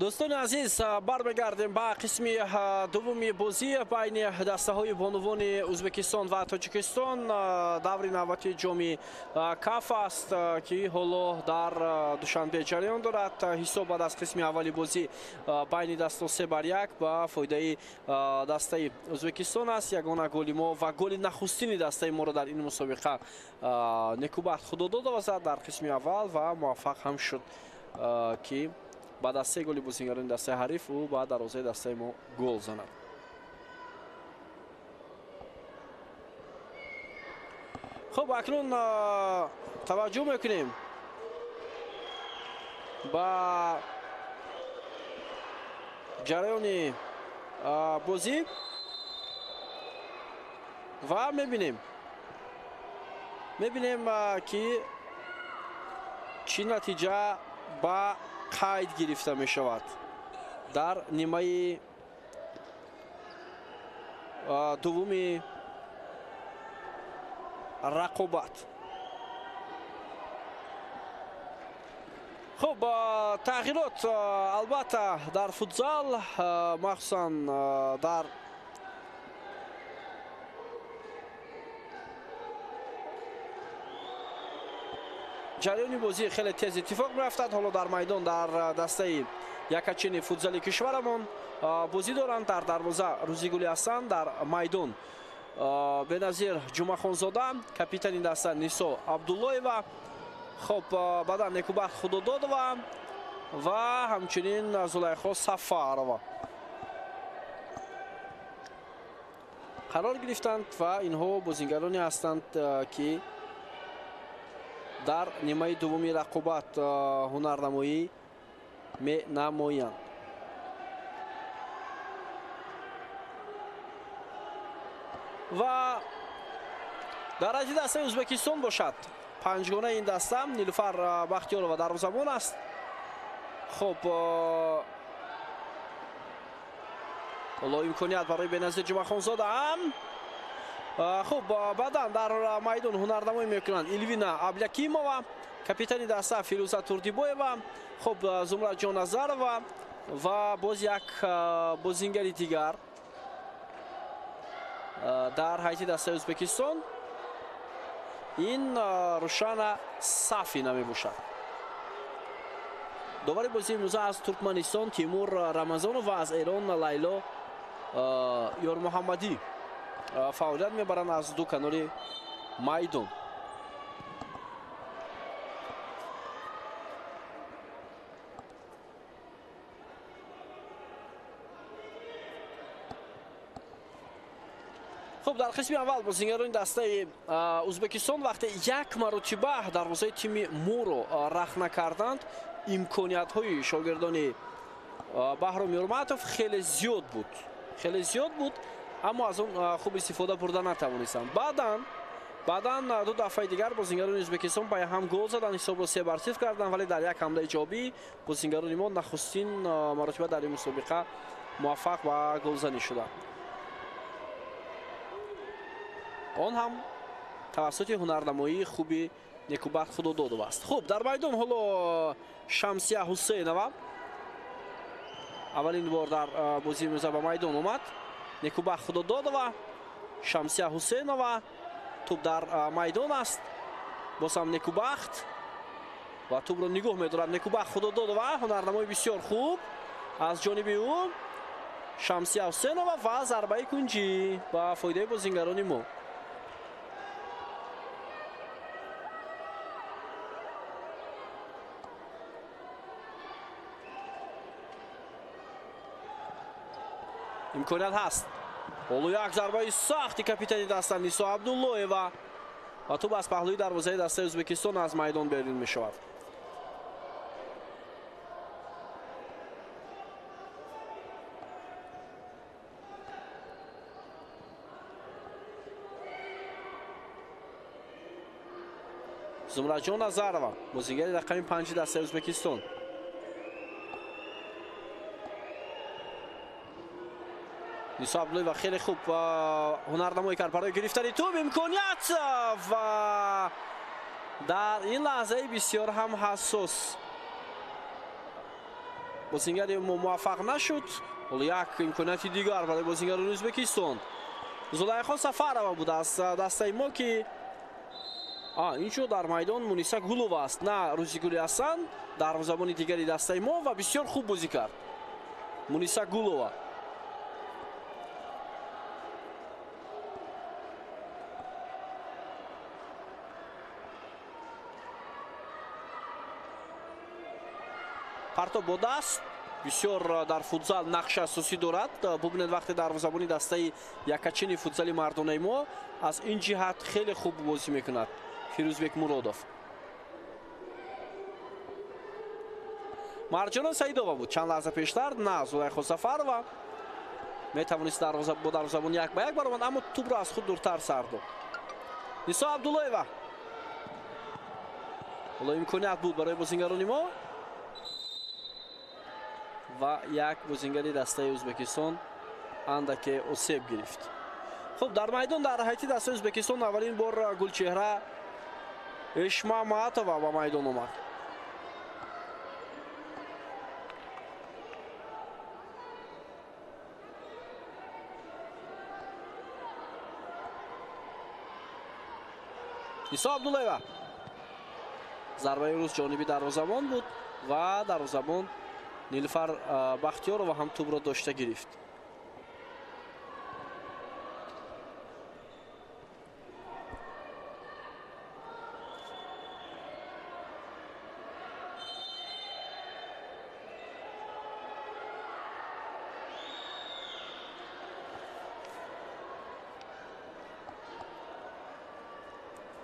A: Дӯстони азиз, бармегардем ба қисми дуввуми бозӣ байни дастаҳои бонувони Ӯзбекистон ва Тоҷикистон. Даври навбати ҷоми Каф аст, ки ҳоло дар Душанбе ҷараён дорад. Ҳисоб баъд аз қисми аввали бозӣ байни дастҳо 3-1 ба фоидаи дастаи Ӯзбекистон аст. Ягона голи мо ва голи нахустини дастаи моро дар ин мусобиқа Некубахт Худододова зад дар қисми аввал ва муваффақ ҳам шуд, ки баъд аз 3 голи бозингарони дастаи ҳариф ӯ ба дарвозаи дастаи мо гол занад. Хуб, акнун таваҷҷӯҳ мекунем ба ҷараёни бозӣ ва мебинем ки чӣ натиҷа ба қайд гирифта мешавад дар нимаи дуввуми рақобат. Хуб, тағйирот албатта дар футзал, махсусан дар ҷараёни бозӣ хеле тез иттифоқ меафтад. Ҳоло дар майдон дар дастаи якачини футзали кишварамон бозӣ доранд. Дар дарвоза Рӯзигули Ҳасан, дар майдон Беназир Ҷумъахонзода, капитани даста Нисо Абдуллоева, хуб, баъдан Некубахт Худододова ва ҳамчунин Зулайхо Сафарова қарор гирифтанд ва инҳо бозингароне ҳастанд, ки дар нимаи дуввуми рақобат ҳунарнамоӣ менамоянд. Ва дар ҳайати дастаи Ӯзбекистон бошад панҷгонаи ин даста Нилуфар Бахтиёрова дарвозабон аст. Хуб, ҳоло имконият барои Беназир Ҷумъахонзода ҳам. Хуб, баъдан дар майдон ҳунарнамоӣ мекунанд Илвина Аблякимова, капитани даста Фирӯза Турдибоева, хуб, Зумраҷон Назарова ва боз як бозингари дигар дар ҳайати дастаи Ӯзбекистон ин Рушана Сафина мебошад. Довари бозии имрӯза аз Туркманистон Тимур Рамазонов ва аз Эрон Лайло Ёрмуҳаммадӣ фаъолият мебаранд аз ду канори майдон. Хуб, дар қисми аввал бозингарони дастаи Ӯзбекистон вақте як маротиба дарвозаи тими моро рахна карданд, имкониятҳои шогирдони Баҳром Юрматов хеле зиёд буд. Хеле зиёд буд, аммо аз он хуб истифода бурда натавонистанд. Баъдан ду дафъаи дигар бозингарони Ӯзбекистон ба ҳам гол заданд, ҳисобро 3-0 карданд, вале дар як ҳамлаи ҷавобӣ бозингарони мо нахустин маротиба дар ин мусобиқа муваффақ ба голзанӣ шуданд. Он ҳам тавассути ҳунарнамоии хуби Некубахт Худододова аст. Хуб, дар майдон ҳоло Шамсия Ҳусейнова аввалин бор дар бозии имрӯза ба майдон омад. Некубахт Худододова, Шамсия Ҳусейнова, тӯб дар майдон аст. Боз ҳам Некубахт ва тӯбро нигоҳ медорад Некубахт Худододова. Ҳунарнамои бисёр хуб аз ҷониби ӯ. Шамсия Ҳусейнова ва зарбаи кунҷӣ ба фоидаи бозингарони мо. Имконият ҳаст. Ҳоло як зарбаи сахти капитани даста Нисо Абдуллоева ва тӯб аз паҳлӯи дарвозаи дастаи Ӯзбекистон аз майдон берун мешавад. Зумраҷон Назарова, бозингари рақами 5 дастаи Ӯзбекистон. Нисо Абдуллоева хеле хуб ҳунарнамоӣ кард барои гирифтани тӯб. Имконият ва дар ин лаҳзаи бисёр ҳам ҳассос Бозингари мо муваффақ нашуд. Ҳоло як имконияти дигар барои бозингарони Ӯзбекистон. Зулайхо Сафарова буд аз дастаи мо, ки инҷо дар майдон Муниса Гулова аст, на Рӯзигули Ҳасан, дарвозабони дигари дастаи мо, ва бисёр хуб бозӣ кард Муниса Гулова. Партоб бо даст бисёр дар футзал нақши асосӣ дорад. Бубинед, вақте дарвозабони дастаи якачини футзали мардонаи мо аз ин ҷиҳат хеле хуб бозӣ мекунад Фирӯзбек Муродов. Марҷона Саидова буд чанд лаҳза пештар, на Зулайхо Сафарова. Метавонист бо дарвозабон як ба як баромад, аммо тӯбро аз худ дуртар сар дод. Нисо Абдуллоева. Ҳоло имконият буд барои бозингарони мо ва як бозингари дастаи Ӯзбекистон андаке осеб гирифт. Хуб, дар майдон дар ҳайати дастаи Ӯзбекистон аввалин бор Гулчеҳра Ишмаматова ба майдон омад. Нисо Абдуллоева. Зарбаи рӯз ҷониби дарвозабон буд ва дарвозабон Нилфар Бахтиёрова ҳам тӯбро дошта гирифт.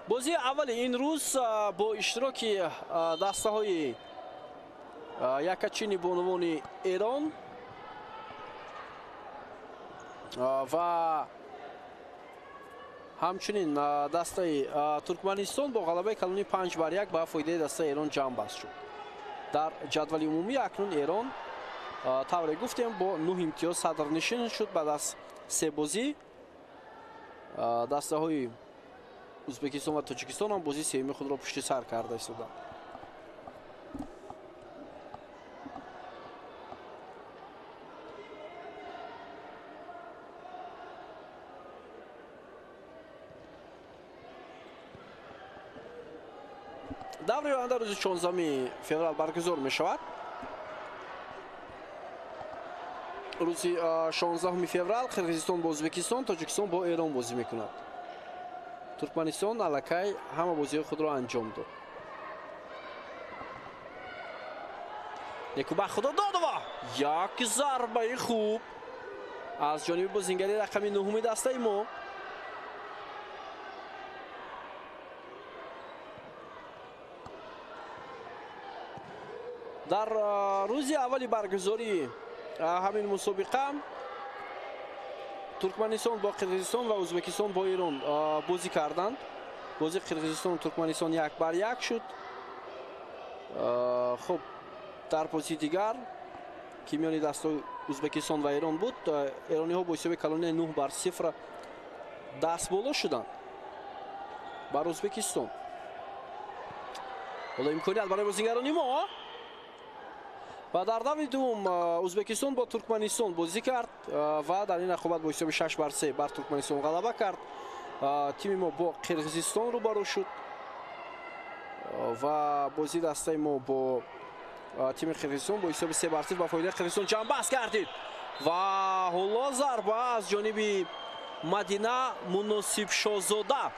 A: Бозии аввали ин рӯз бо иштироки дастаҳои якачини бонувони Эрон ва ҳамчунин дастаи Туркманистон бо ғалабаи калони 5-1 ба фоидаи дастаи Эрон ҷамъбаст шуд. Дар ҷадвали умумӣ акнун Эрон тавре гуфтем бо 9 имтиёз садрнишин шуд. Баъд аз се бозӣ дастаҳои Ӯзбекистон ва Тоҷикистон ҳам бозии сеюми худро пушти сар карда истоданд. Даври оянда рӯзи 16 феврал баргузор мешавад. Рӯзи 16 феврал Қирғизистон бо Ӯзбекистон, Тоҷикистон бо Эрон бозӣ мекунад. Туркманистон аллакай ҳама бозиҳои худро анҷом дод. Некубах Худододова як зарбаи хуб аз ҷониби бозингари рақами 9 дастаи мо. Дар рӯзи аввали баргузории ҳамин мусобиқа Туркманистон бо Қирғизистон ва Ӯзбекистон бо Эрон бозӣ карданд. Бозии Қирғизистону Туркманистон 1-1 шуд. Хуб, дар бозии дигар ки миёни дастҳои Ӯзбекистон ва Эрон буд, эрониҳо бо ҳисоби калонии 9-0 даст боло шуданд бар Ӯзбекистон. Ҳоло имконият барои бозингарони мо. Ва дар даври дуввум Ӯзбекистон бо Туркманистон бозӣ кард ва дар ин рақобат бо ҳисоби 6-3 бар Туркманистон ғалаба кард. Тими мо бо Қирғизистон рӯбарӯ шуд ва бозии дастаи мо бо тими Қирғизистон бо ҳисоби 3-0 ба фоидаи Қирғизистон ҷамъбаст гардид. Ва ҳоло зарба аз ҷониби Мадина Муносибшозода.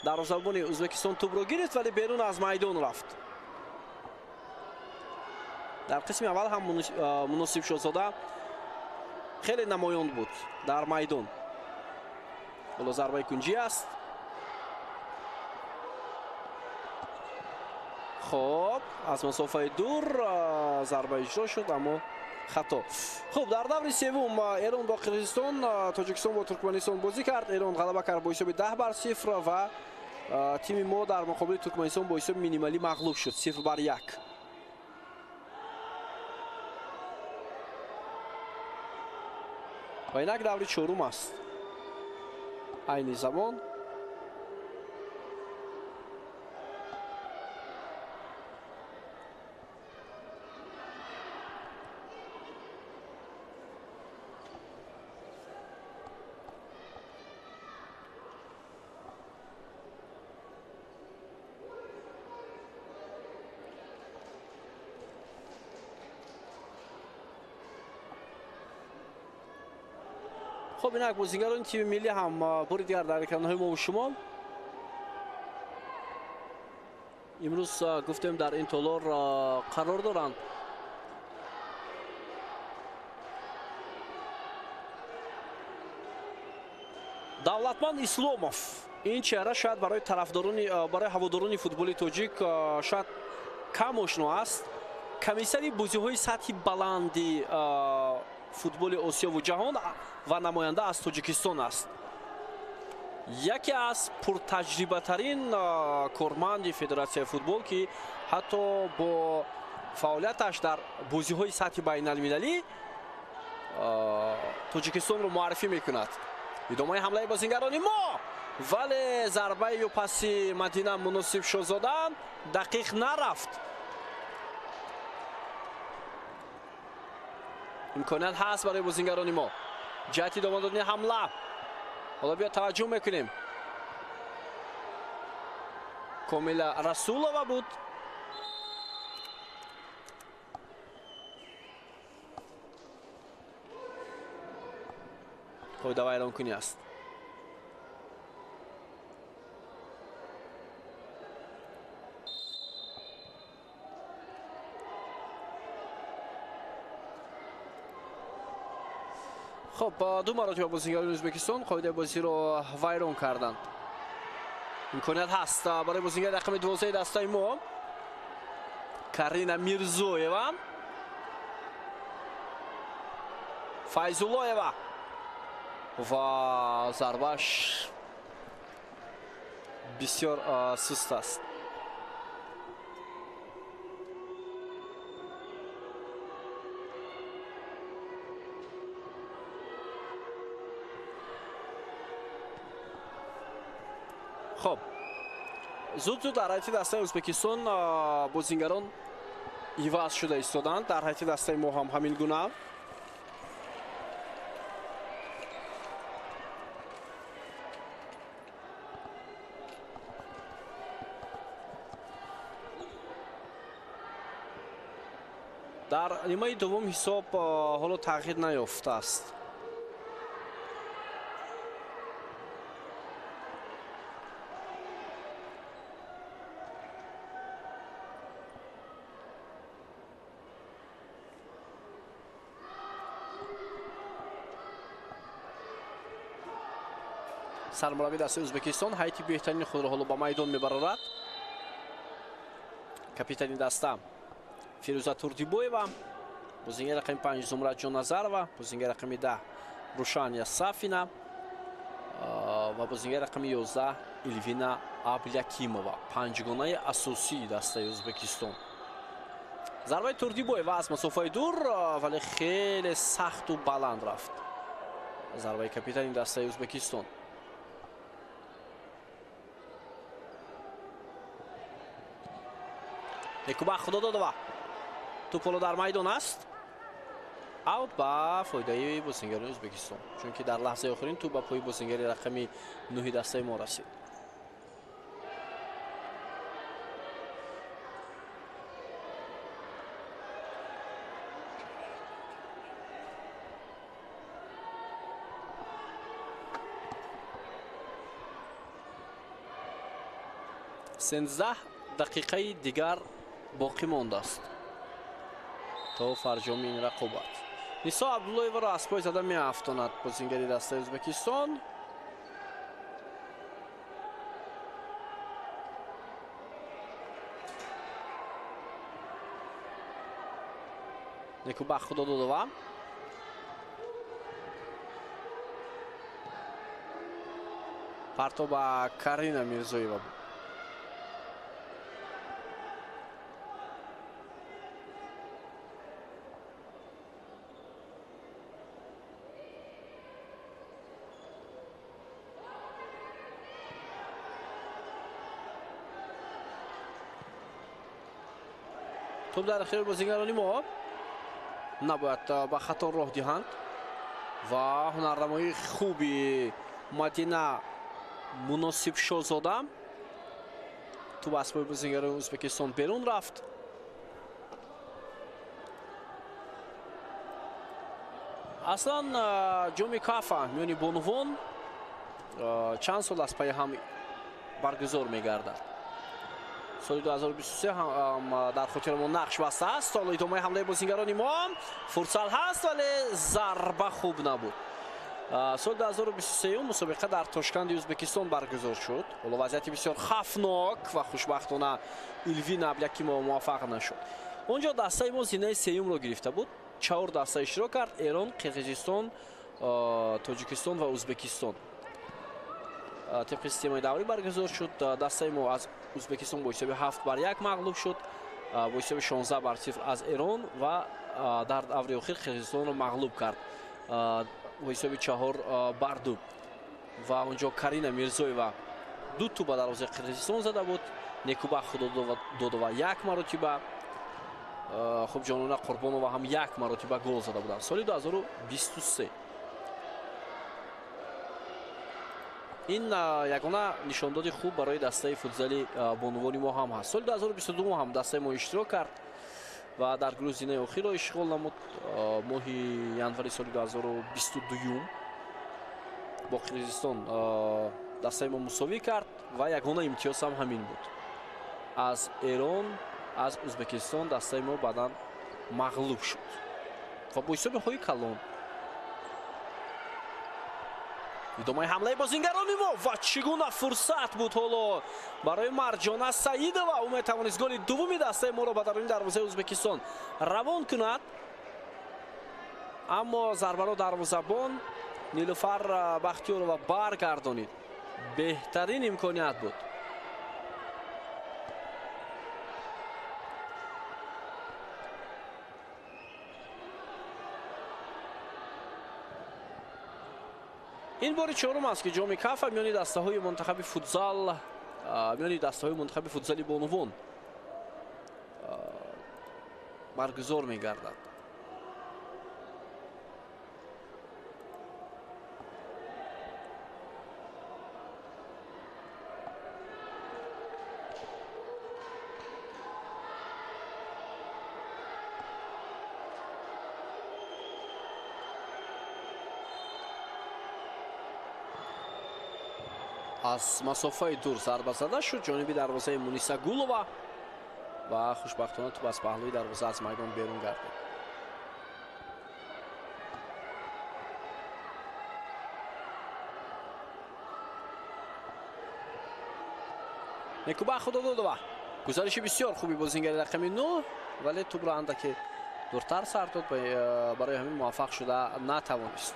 A: Дарвозабони Ӯзбекистон тӯбро гирифт, вале берун аз майдон рафт. Дар қисми аввал ҳам Муносибшозода хеле намоён буд дар майдон. Ҳоло зарбаи кунҷӣ аст. Хоб, аз масофаи дур зарба иҷро шуд, аммо хато. Хуб, дар даври севум Эрон бо Қирғизистон, Тоҷикистон бо Туркманистон бозӣ кард. Эрон ғалаба кард бо ҳисоби 10-0 ва тими мо дар муқобили Туркманистон бо ҳисоби минималӣ мағлуб шуд 0-1. Ва инак даври чорум аст. Айни замон Хуб, инак бозигарони тими миллӣ ҳам бори дигар дар экранҳои мо шумо. Имрӯз гуфтем дар ин толор қарор доранд. Давлатманд Исломов, ин чеҳра шояд барои тарафдорони, барои ҳаводорони футболи тоҷик шояд кам ошно аст. Комиссари бозиҳои сатҳи баланди футболи Осиёву ҷаҳон ва намоянда аз Тоҷикистон аст. Яке аз пуртаҷрибатарин корманди Федератсияи футбол, ки ҳатто бо фаъолияташ дар бозиҳои сатҳи байналмилалӣ Тоҷикистонро муаррифӣ мекунад. Идомаи ҳамлаи бозингарони мо, вале зарбаи ё паси Мадина Муносиб Шозода дақиқ нарафт. Имконият ҳаст барои бозингарони мо ҷиҳати идома додани ҳамла. Ҳоло биё таваҷҷӯҳ мекунем. Комила Расулова буд. Қоида вайронкунӣ аст. Хуб, ду маротиба бозингарони Ӯзбекистон қоидаи бозиро вайрон карданд. Имконият ҳаст барои бозингари рақами 12 дастаи мо Карина Мирзоева. Файзуллоева ва зарбаш бисёр суст аст. Хуб, зуд-зуд дар ҳайати дастаи Ӯзбекистон бозингарон иваз шуда истоданд. Дар ҳайати дастаи мо ҳам ҳамин гуна. Дар нимаи дуввум ҳисоб ҳоло тағйир наёфтааст. Сармурабби дастаи Ӯзбекистон ҳайати беҳтарини худро ҳоло ба майдон мебарорад. Капитани даста Фирӯза Турдибоева, бозингари рақами 5 Зумраджон Назарова, бозингари рақами 10 Рушания Сафина ва бозингари рақами 11 Илвина Аблякимова. Панҷгонаи асосии дастаи Ӯзбекистон. Зарбаи Турдибоева аз масофаи дур, вале хеле сахту баланд рафт. Зарбаи капитани дастаи Ӯзбекистон. Некубах Худододова. Туп ҳоло дар майдон аст. Аут ба фоидаи бозингарони Ӯзбекистон, чунки дар лаҳзаи охирин туп ба пои бозингари рақами 9 дастаи мо расид. Сенздаҳ дақиқаи дигар боқӣ мондааст то фарҷоми ин рақобат. Нисо Абдуллоеваро аз пой зада меафтонад бозингари дастаи Ӯзбекистон. Некубах Худододова. Парто ба Карина Мирзоева буд. Туп дар ихтиёри бозингарони мо, набояд ба хато роҳ диҳанд ва ҳунарнамоии хуби Мадина Муносиб Шозода. Туп аз пои бозингарони Ӯзбекистон берун рафт. Аслан ҷоми Кафа миёни бонувон чанд сол аз пайи ҳам баргузор мегардад. Соли 2023 ҳам дар хотирамон нақш бастааст. Ҳоло идомаи ҳамлаи бозингарони мо, фурсат ҳаст, вале зарба хуб набуд. Соли 2023 мусобиқа дар Тошканди Ӯзбекистон баргузор шуд. Ҳоло вазъияти бисёр хавфнок ва хушбахтона Илвина Аблякимова муваффақ нашуд. Он ҷо дастаи мо зинаи сеюмро гирифта буд. 4 даста иштирок кард: Эрон, Қирғизистон, Тоҷикистон ва Ӯзбекистон. Тибқи системаи даврӣ баргузор шуд. Дастаи мо аз Ӯзбекистон бо ҳисоби 7-1 мағлуб шуд, бо ҳисоби 16-0 аз Эрон ва дар даври охир Қирғизистонро мағлуб кард бо ҳисоби 4-2. Ва онҷо Карина Мирзоева 2 тӯб ба дарвозаи Қирғизистон зада буд. Некубах Худододова 1 маротиба, хуб Ҷонона Қурбонова ҳам 1 маротиба гол зада буданд соли 2023. Ин ягона нишондоди хуб барои дастаи футзали бонувони мо ҳам ҳаст. Соли 2022 ҳам дастаи мо иштирок кард ва дар гурӯҳ зинаи охирро ишғол намуд. Моҳи январи соли 2022 бо Қирғизистон дастаи мо мусовӣ кард ва ягона имтиёз ҳам ҳамин буд. Аз Эрон, аз Ӯзбекистон дастаи мо баъдан мағлуб шуд ва бо ҳисоби калон. Идомаи ҳамлаи бозингарони мо ва чӣ гуна фурсат буд ҳоло барои Марҷона Саидова. Ӯ метавонист голи дуввуми дастаи моро ба даруни дарвозаи Ӯзбекистон равон кунад, аммо зарбаро дарвозабон Нилуфар Бахтиёрова баргардонид. Беҳтарин имконият буд. Ин бори чорум аст, ки ҷоми Кафа миёни дастаҳои мунтахаби футзал, миёни дастаҳои мунтахаби футзали бонувон баргузор мегардад. Аз масофаи дур зарба зада шуд ҷониби дарвозаи Муниса Гулова ва хушбахтона тӯб аз паҳлӯи дарвоза аз майдон берун гардид. Некубах Худододова гузариши бисёр хуби бозингари рақами 9, вале тӯбро андаке дуртар сар дод, барои ҳамин муваффақ шуда натавонист.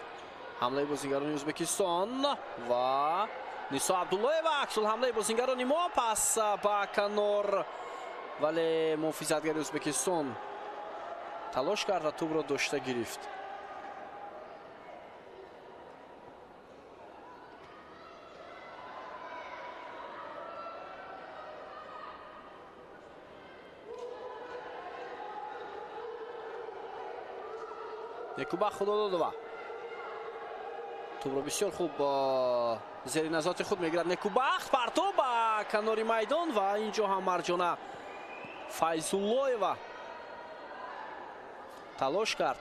A: Ҳамлаи бозингарони Ӯзбекистон ва Нисо Абдуллоева, аксулҳамлаи бозингарони мо, пас ба канор, вале муҳофизатгари Ӯзбекистон талош кард ва тӯбро дошта гирифт. Некубах Худододова тӯбро бисёр хуб зери назорати худ мегирад. Некубахт партоб ба канори майдон ва инҷо ҳам Марҷона Файзуллоева талош кард.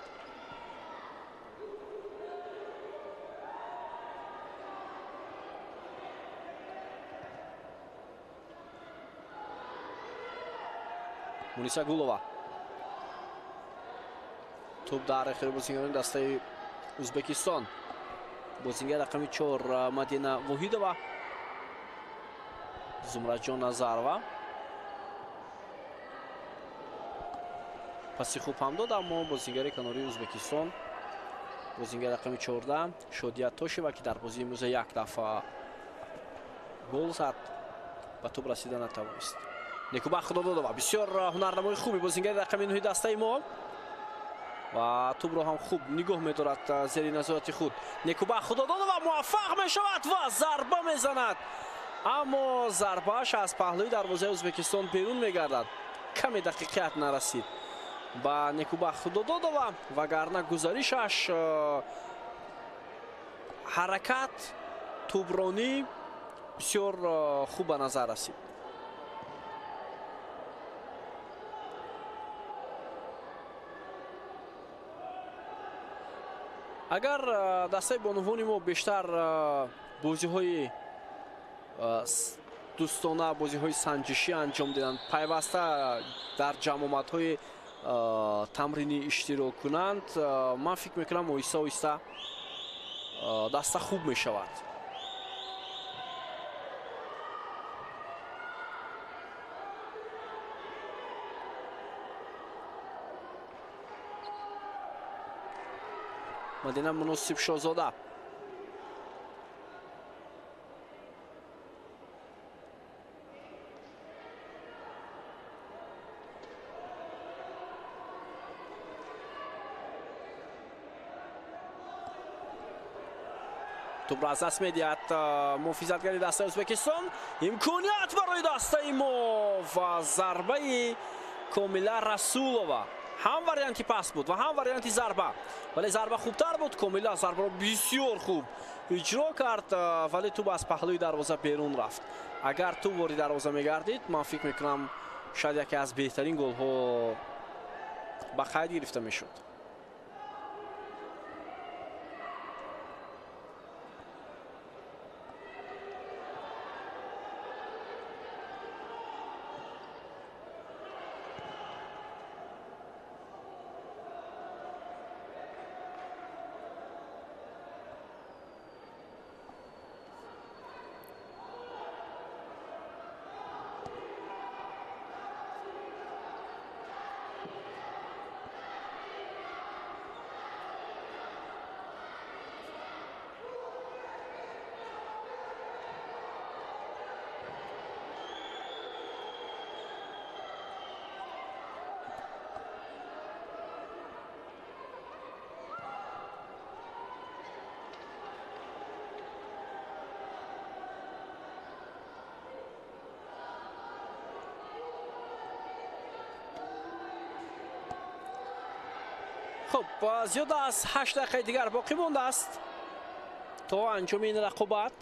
A: Муниса Гулова тӯб дар охири бозингарони дастаи Ӯзбекистон. Бозингар рақами 4 Мадина Воҳидова, Зумраҷон Назарова паси хуб ҳам дод, аммо бозингари канории Ӯзбекистон, бозингар рақами 14 Шодия Тошева, ки дар бозии имрӯза як дафъа гол зад, ба тӯб расида натавонист. Некубах Худододова бисёр ҳунарнамои хуби бозингари рақами 9 дастаи мо ва тӯбро ҳам хуб нигоҳ медорад зери назорати худ. Некубах Худододова муваффақ мешавад ва зарба мезанад, аммо зарбааш аз паҳлӯи дарвозаи Ӯзбекистон берун мегардад. Каме дақиқият нарасид ба Некубах Худододова, вагарна гузаришаш, ҳаракат, тӯбронӣ бисёр хуб ба назар расид. Агар дастаи бонувони мо бештар бозиҳои дӯстона, бозиҳои санҷишӣ анҷом диҳанд, пайваста дар ҷамъомадҳои тамринӣ иштирок кунанд, ман фикр мекунам оҳиста оҳиста даста хуб мешавад. Мадина Муносибшозода тӯбро аз даст медиҳад муҳофизатгари дастаи Ӯзбекистон. Имконият барои дастаи мо ва зарбаи Комила Расулова. Ҳам варианти пас буд ва ҳам варианти зарба, вале зарба хубтар буд. Комила зарбаро бисёр хуб иҷро кард, вале тӯб аз паҳлӯи дарвоза берун рафт. Агар тӯб ворид дарвоза мегардид, ман фикр мекунам шояд яке аз беҳтарин голҳо ба қайд гирифта мешуд. Хуб, зиёда аз 8 дақиқаи дигар боқӣ мондааст то анҷоми ин рақобат.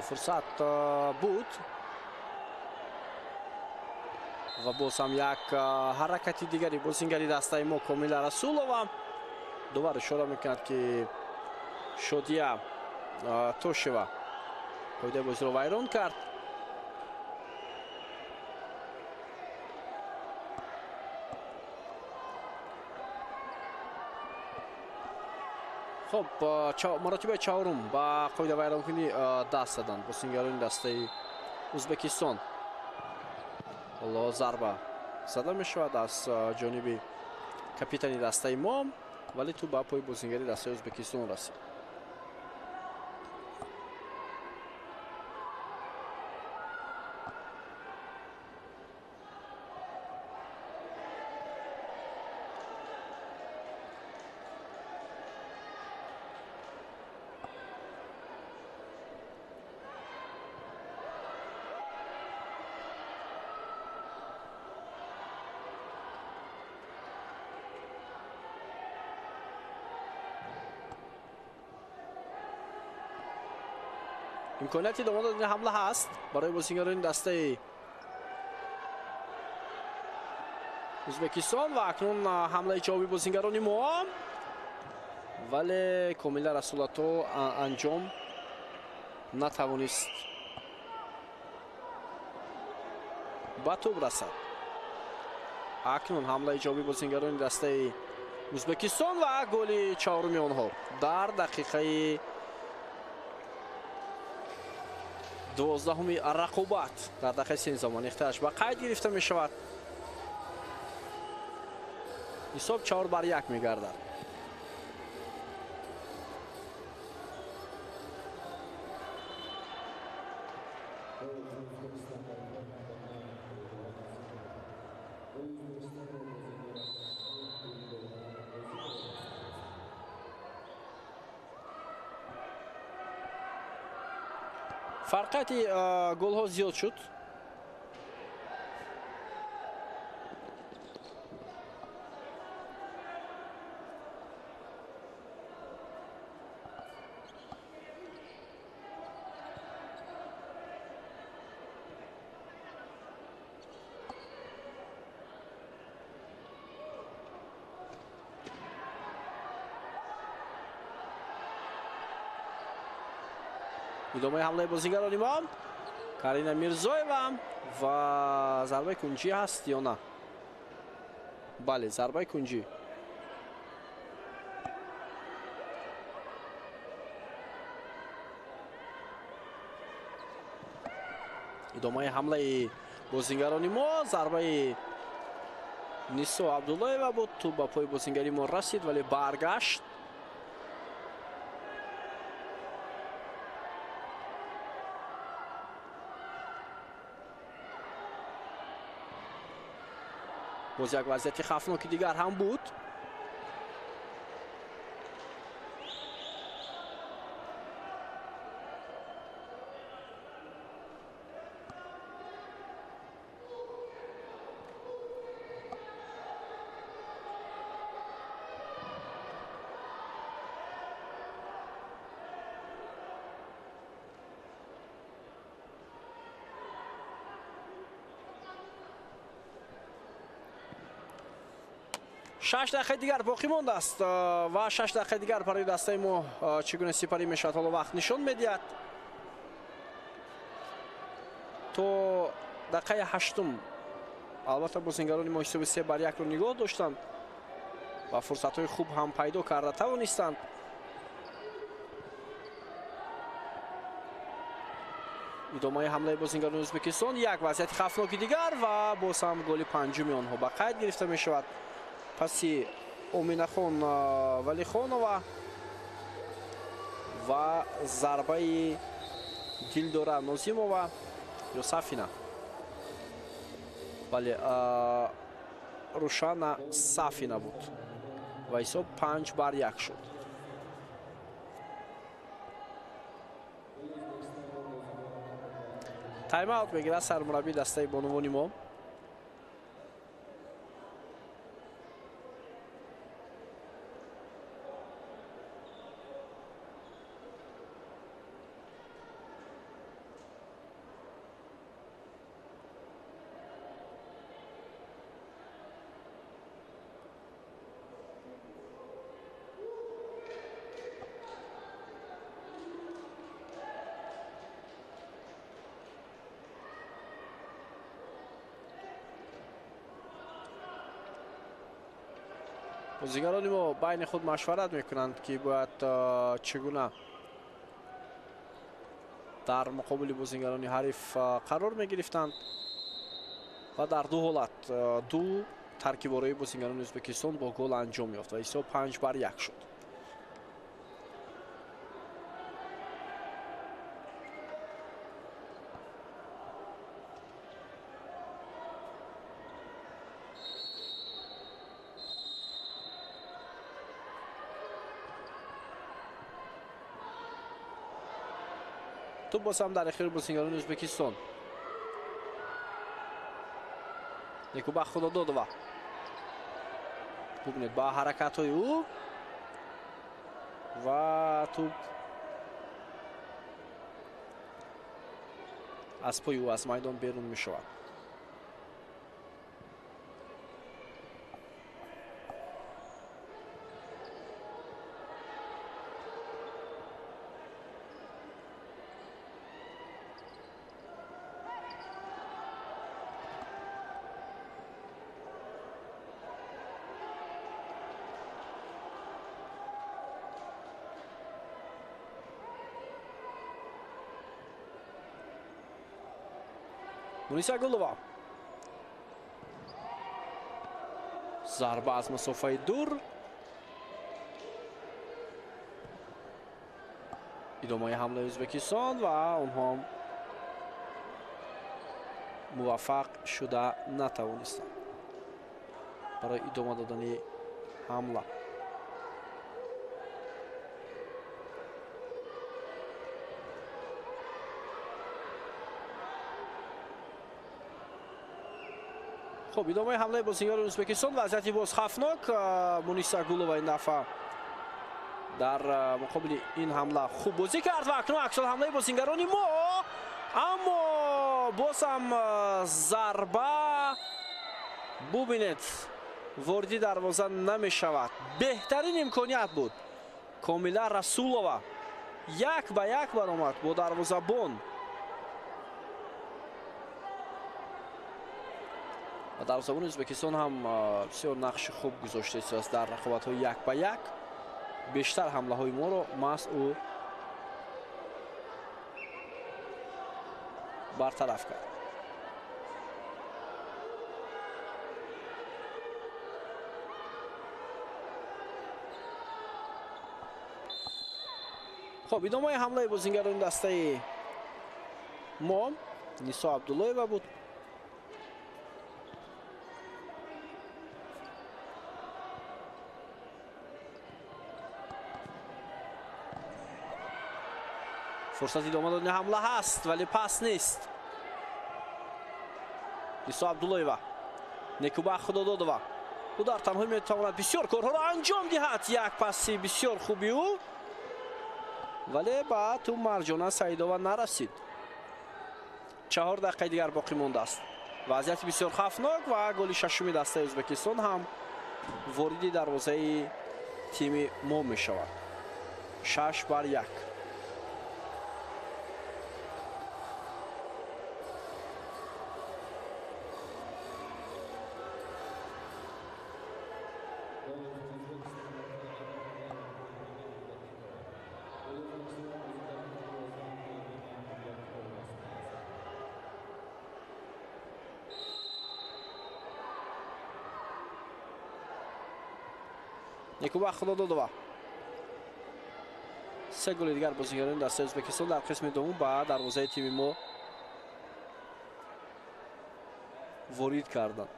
A: Фурсат буд ва боз ҳам як ҳаракати дигари бозингари дастаи мо Комила Расулова дубора ишора мекунад, ки Шодия Тошева қоидаи бозиро вайрон кард. Хуб, маротибаи чаҳорум ба қоида вайронкунӣ даст заданд бозингарони дастаи Ӯзбекистон. Ҳоло зарба зада мешавад аз ҷониби капитани дастаи мо, вале тӯб ба пои бозингари дастаи Ӯзбекистон расид. Имконияти идома додани ҳамла ҳаст барои бозингарони дастаи Ӯзбекистон ва акнун ҳамлаи ҷавобии бозингарони мо, вале Комила Расулова то анҷом натавонист ба тӯб расад. Акнун ҳамлаи ҷавобии бозингарони дастаи Ӯзбекистон ва голи чаҳоруми онҳо дар дақиқаи 12-уми рақобат дар дақиқаи 13 нихтааш ба қайд гирифта мешавад. Ҳисоб 4-1 мегардад. Фарқияти голҳо зиёд шуд. Идомаи ҳамлаи бозигарони мо Карина Мирзоева ва зарбаи кунҷӣ ҳаст ё на? Бале, зарбаи кунҷӣ. Идомаи ҳамлаи бозигарони мо, зарбаи Нисо Абдуллоева буд, тӯб ба пои бозингари мо расид, вале баргашт. Боз як вазъияти хавфноки дигар ҳам буд. Шаш дақиқаи дигар боқӣ мондааст ва 6 дақиқаи дигар барои дастаи мо чӣ гуна сипарӣ мешавад, ҳоло вақт нишон медиҳад. То дақиқаи 8 албатта бозингарони мо ҳисоби 3-1-ро нигоҳ доштанд ва фурсатҳои хуб ҳам пайдо карда тавонистанд. Идомаи ҳамлаи бозингарони Ӯзбекистон, як вазъияти хавфноки дигар ва боз ҳам голи панҷуми онҳо ба қайд гирифта мешавад. Паси Оминахон Валихонова ва зарбаи Дилдора Нозимова ё Сафина. Бале, Рушана Сафина буд ва ҳисоб 5-1 шуд. Тайм-аут мегирад сармураббии дастаи бонувони мо. Бозигарони мо байни худ машварат мекунанд, ки бояд чӣ гуна дар муқобили бозигарони ҳариф қарор мегирифтанд ва дар ду ҳолат ду таркиборои бозигарони Ӯзбекистон бо гол анҷом ёфт ва ҳисоб 5-1 шуд. Тӯб боз ҳам дар ихтиёри бозингарони Ӯзбекистон. Некубахт Худододова. Бубинед ба ҳаракатҳои ӯ ва тӯб аз пои ӯ аз майдон берун мешавад. Муниса Гулова. Зарба аз масофаи дур. Идомаи ҳамлаи Ӯзбекистон ва онҳо муваффақ шуда натавонистанд барои идома додани ҳамла. Хуб, идомаи ҳамлаи бозингарони Ӯзбекистон, вазъияти боз хавфнок. Муниса Гулова ин дафъа дар муқобили ин ҳамла хуб бозӣ кард ва акнун аксул ҳамлаи бозингарони мо, аммо боз ҳам зарба, бубинед, вориди дарвоза намешавад. Беҳтарин имконият буд. Комила Расулова 1-1 баромад бо дарвозабон. Ва дарвозабони Ӯзбекистон ҳам бисёр нақши хуб гузошта истодааст дар рақобатҳои 1-1. Бештар ҳамлаҳои моро маҳз ӯ бартараф кард. Хуб, идомаи ҳамлаи бозингарони дастаи мо Нисо Абдуллоева буд. Фурсати идома додани ҳамла ҳаст, вале пас нест. Нисо Абдуллоева, Некубах Худододова. Ӯ дар танҳоӣ метавонад бисёр корҳоро анҷом диҳад. Як паси бисёр хуби ӯ, вале ба тӯб Марҷона Саидова нарасид. 4 дақиқаи дигар боқӣ мондааст. Вазъияти бисёр хавфнок ва голи шашуми дастаи Ӯзбекистон ҳам вориди дарвозаи тими мо мешавад. 6-1. Некубах Худододова. 3 голи дигар бозингарони дастаи Ӯзбекистон дар қисми дуввум ба дарвозаи тими мо ворид карданд.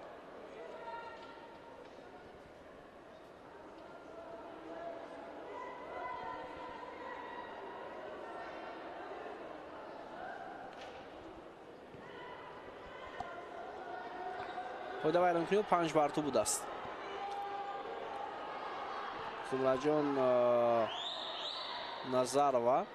A: Қоида вайронкунӣ 5-2 будааст. Зумраҷон Назарова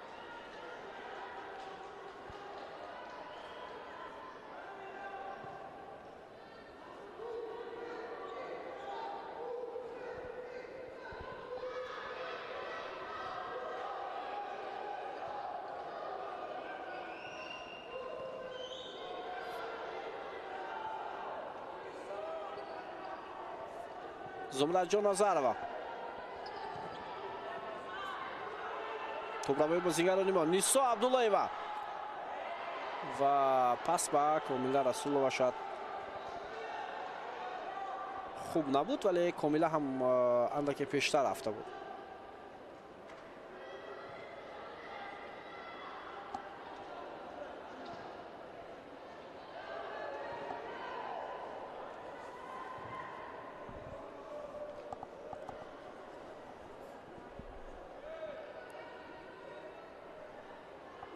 A: Зумраҷон Назарова. Тӯбравои бозингарони мо Нисо Абдуллоева ва пас ба Комила Расулова шояд хуб набуд, вале Комила ҳам андаке пештар рафта буд.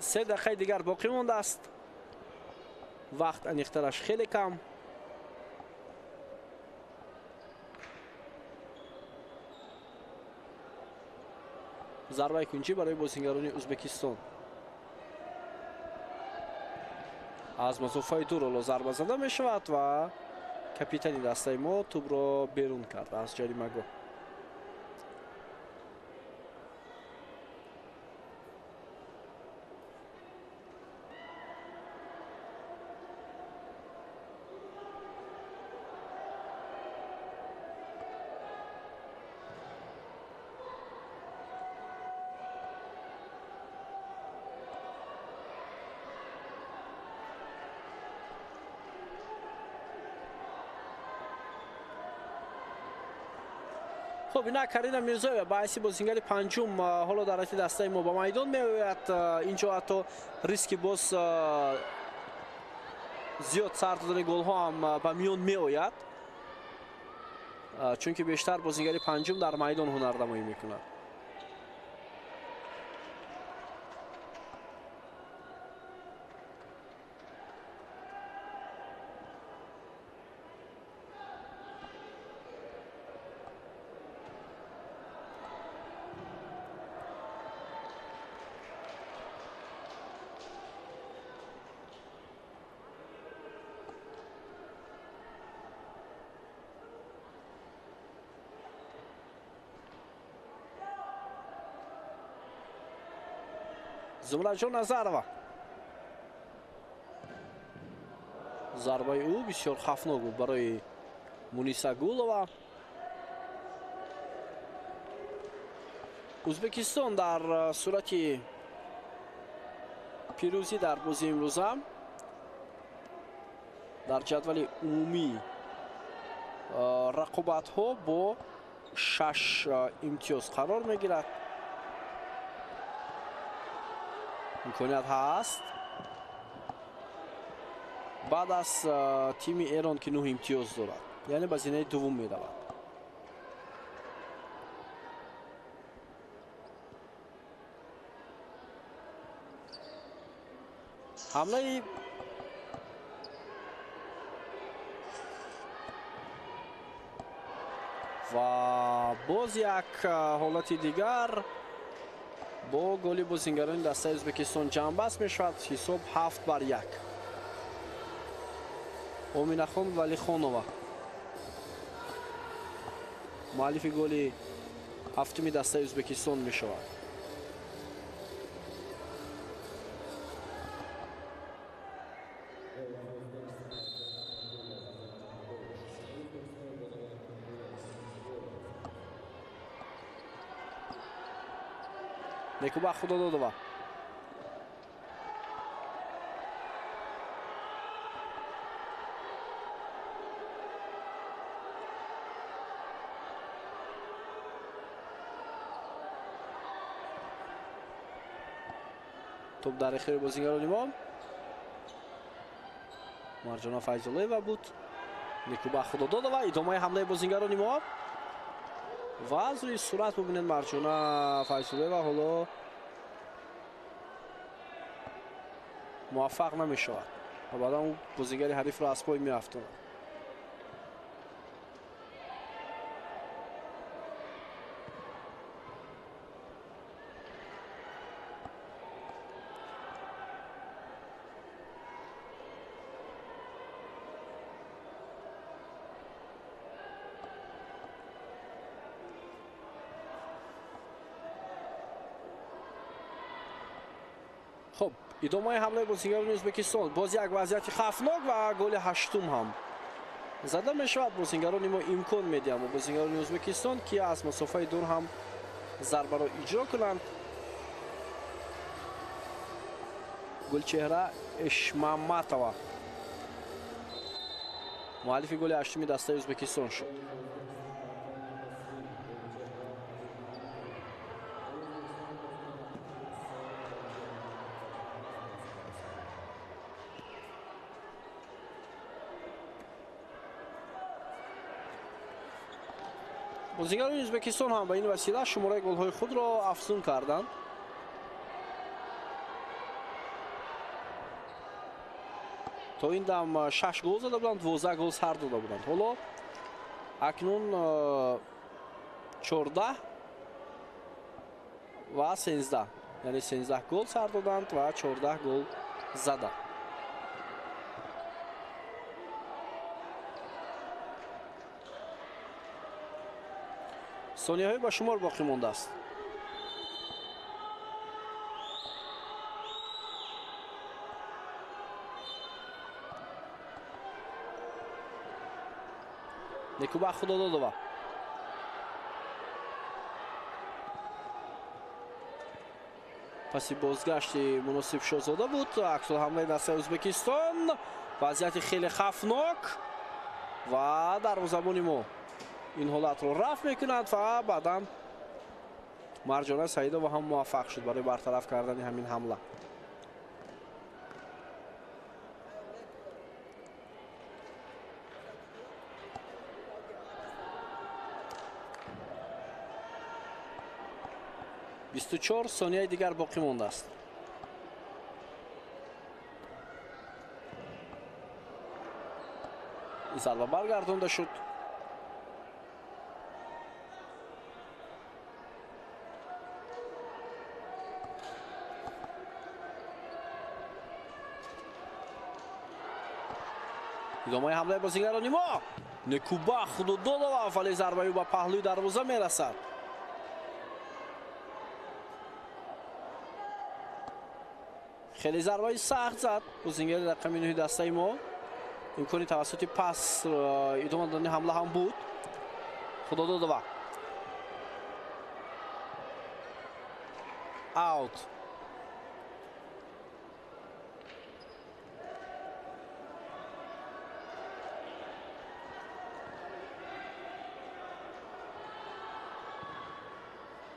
A: Се дақиқаи дигар боқӣ мондааст. Вақт аниқтараш хеле кам. Зарбаи кунҷӣ барои бозингарони Ӯзбекистон. Аз масофаи дур ҳоло зарба зада мешавад ва капитани дастаи мо тӯбро берун кард аз ҷаримагоҳ. Хуб, инак Карина Мирзоева ба ҳайси бозингари панҷум ҳоло дар ҳайати дастаи мо ба майдон меояд. Инҷо ҳатто риски боз зиёд сар додани голҳо ҳам ба миён меояд, чунки бештар бозингари панҷум дар майдон ҳунарнамоӣ мекунад. Зумраҷон Назарова. Зарбаи ӯ бисёр хавфнок буд барои Муниса Гулова. Ӯзбекистон дар сурати пирӯзӣ дар бозии имрӯза дар ҷадвали умумии рақобатҳо бо 6 имтиёз қарор мегирад. Имконият ҳаст. Баъд аз тими Эрон ки 9 имтиёз дорад, яъне ба зинаи дуввум меравад. Ҳамлаи ва боз як ҳолати дигар бо голи бозингарони дастаи Ӯзбекистон ҷамъбаст мешавад. Ҳисоб 7-1. Оминахон Валихонова муаллифи голи ҳафтуми дастаи Ӯзбекистон мешавад. Некубах Худододова. Топ дар ихтиёри бозингарони мо. Марҷона Файзуллоева буд. Некубах Худододова. Идомаи ҳамлаи бозингарони мо. Ва аз рӯи сурат бубинед, Марҷона Файзуллоева ҳоло муваффақ намешавад ва баъдан ӯ бозингари ҳарифро аз пой меафтонад. Хуб, идомаи ҳамлаи бозингарони Ӯзбекистон. Боз як вазъияти хавфнок ва голи ҳаштум ҳам зада мешавад. Бозингарони мо имкон медиҳанд бо бозингарони Ӯзбекистон, ки аз масофаи дур ҳам зарбаро иҷро кунанд. Гулчеҳра Эшмаматова муаллифи голи ҳаштуми дастаи Ӯзбекистон шуд. Бозингарони Ӯзбекистон ҳам ба ин васила шумораи голҳои худро афзун карданд. То ин дам 6 гол зада буданд, 12 гол сар дода буданд. Ҳоло акнун 14 ва 13, яъне 13 гол сар доданд ва 14 гол заданд. Сонияҳои ба шумор боқӣ мондааст. Некубах Худододова. Паси бозгашти муносиб Шозода буд. Аксулҳамлаи дастаи Ӯзбекистон. Вазъияти хеле хавфнок ва дарвозабони мо ин ҳолатро рафт мекунад ва баъдан Марҷона Саидова ҳам муваффақ шуд барои бартараф кардани ҳамин ҳамла. Бисту чор сонияи дигар боқӣ мондааст. Ин зарба баргардонда шуд. Идомаи ҳамлаи бозингарони мо. Некубах Худододова, вале зарбаи ӯ ба паҳлӯи дарвоза мерасад. Хеле зарбаи сахт зад бозингари рақами 9 дастаи мо. Имкони тавассути пас идома додани ҳамла ҳам буд. Худододова. Аут.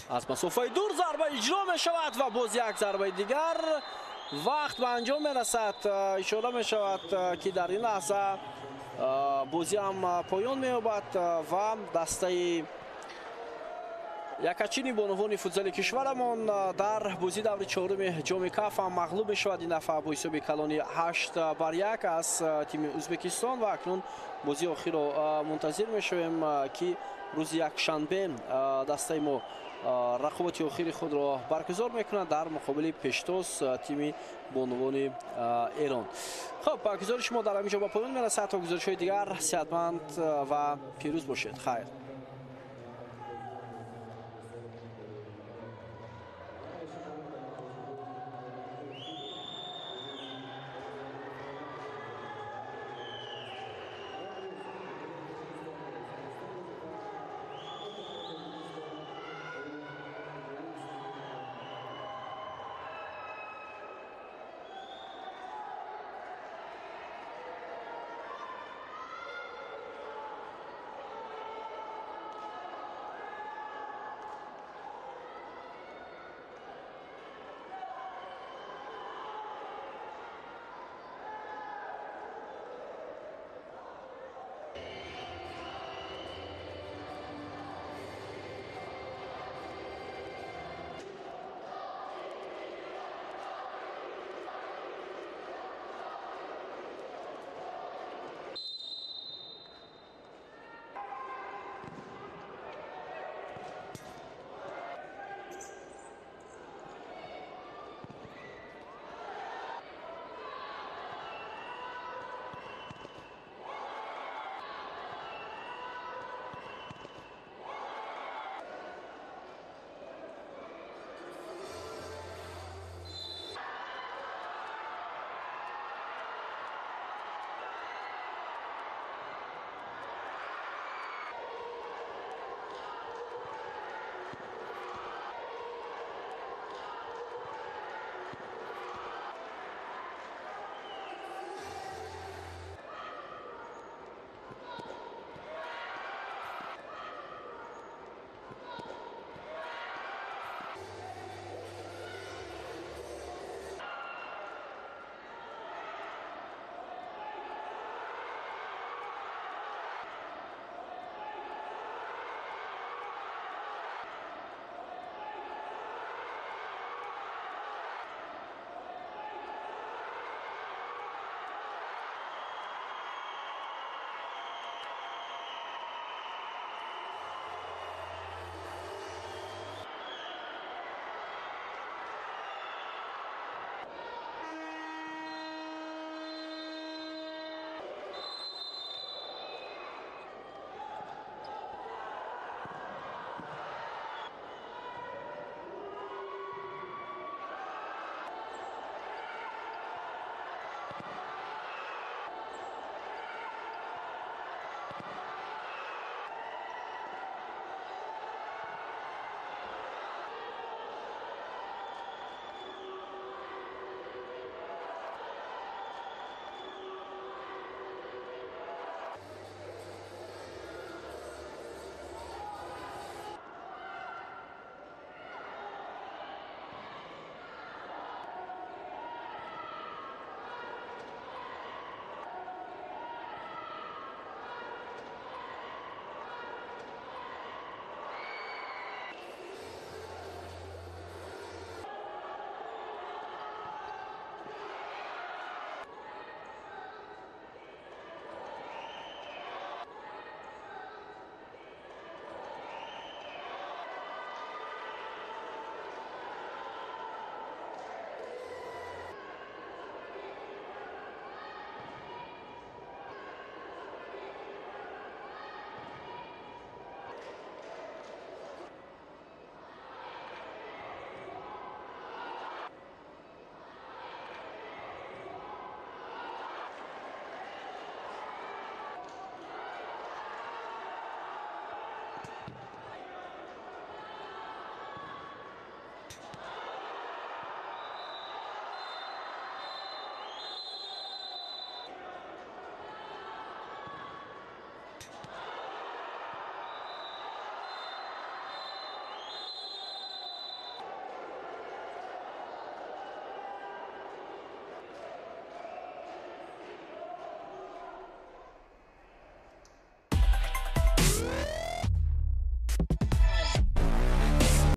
A: Аз масофаи дур зарба иҷро мешавад ва боз як зарбаи дигар. Вақт ба анҷом мерасад. Ишора мешавад, ки дар ин лаҳза бозӣ ҳам поён меёбад ва дастаи якачини бонувони футзали кишварамон дар бозии даври чоруми ҷоми каф ҳам мағлуб мешавад. Ин дафъа бо ҳисоби калони 8-1 аз тими Ӯзбекистон ва акнун бозии охирро мунтазир мешавем, ки рӯзи якшанбе дастаи мо рақобати охири худро баргузор мекунад дар муқобили пештоз тими бонувони Эрон. Хуб, гузориши мо дар ҳамин ҷо ба поён мерасад. То гузоришҳои дигар сиҳатманд ва пирӯз бошед. Хайр.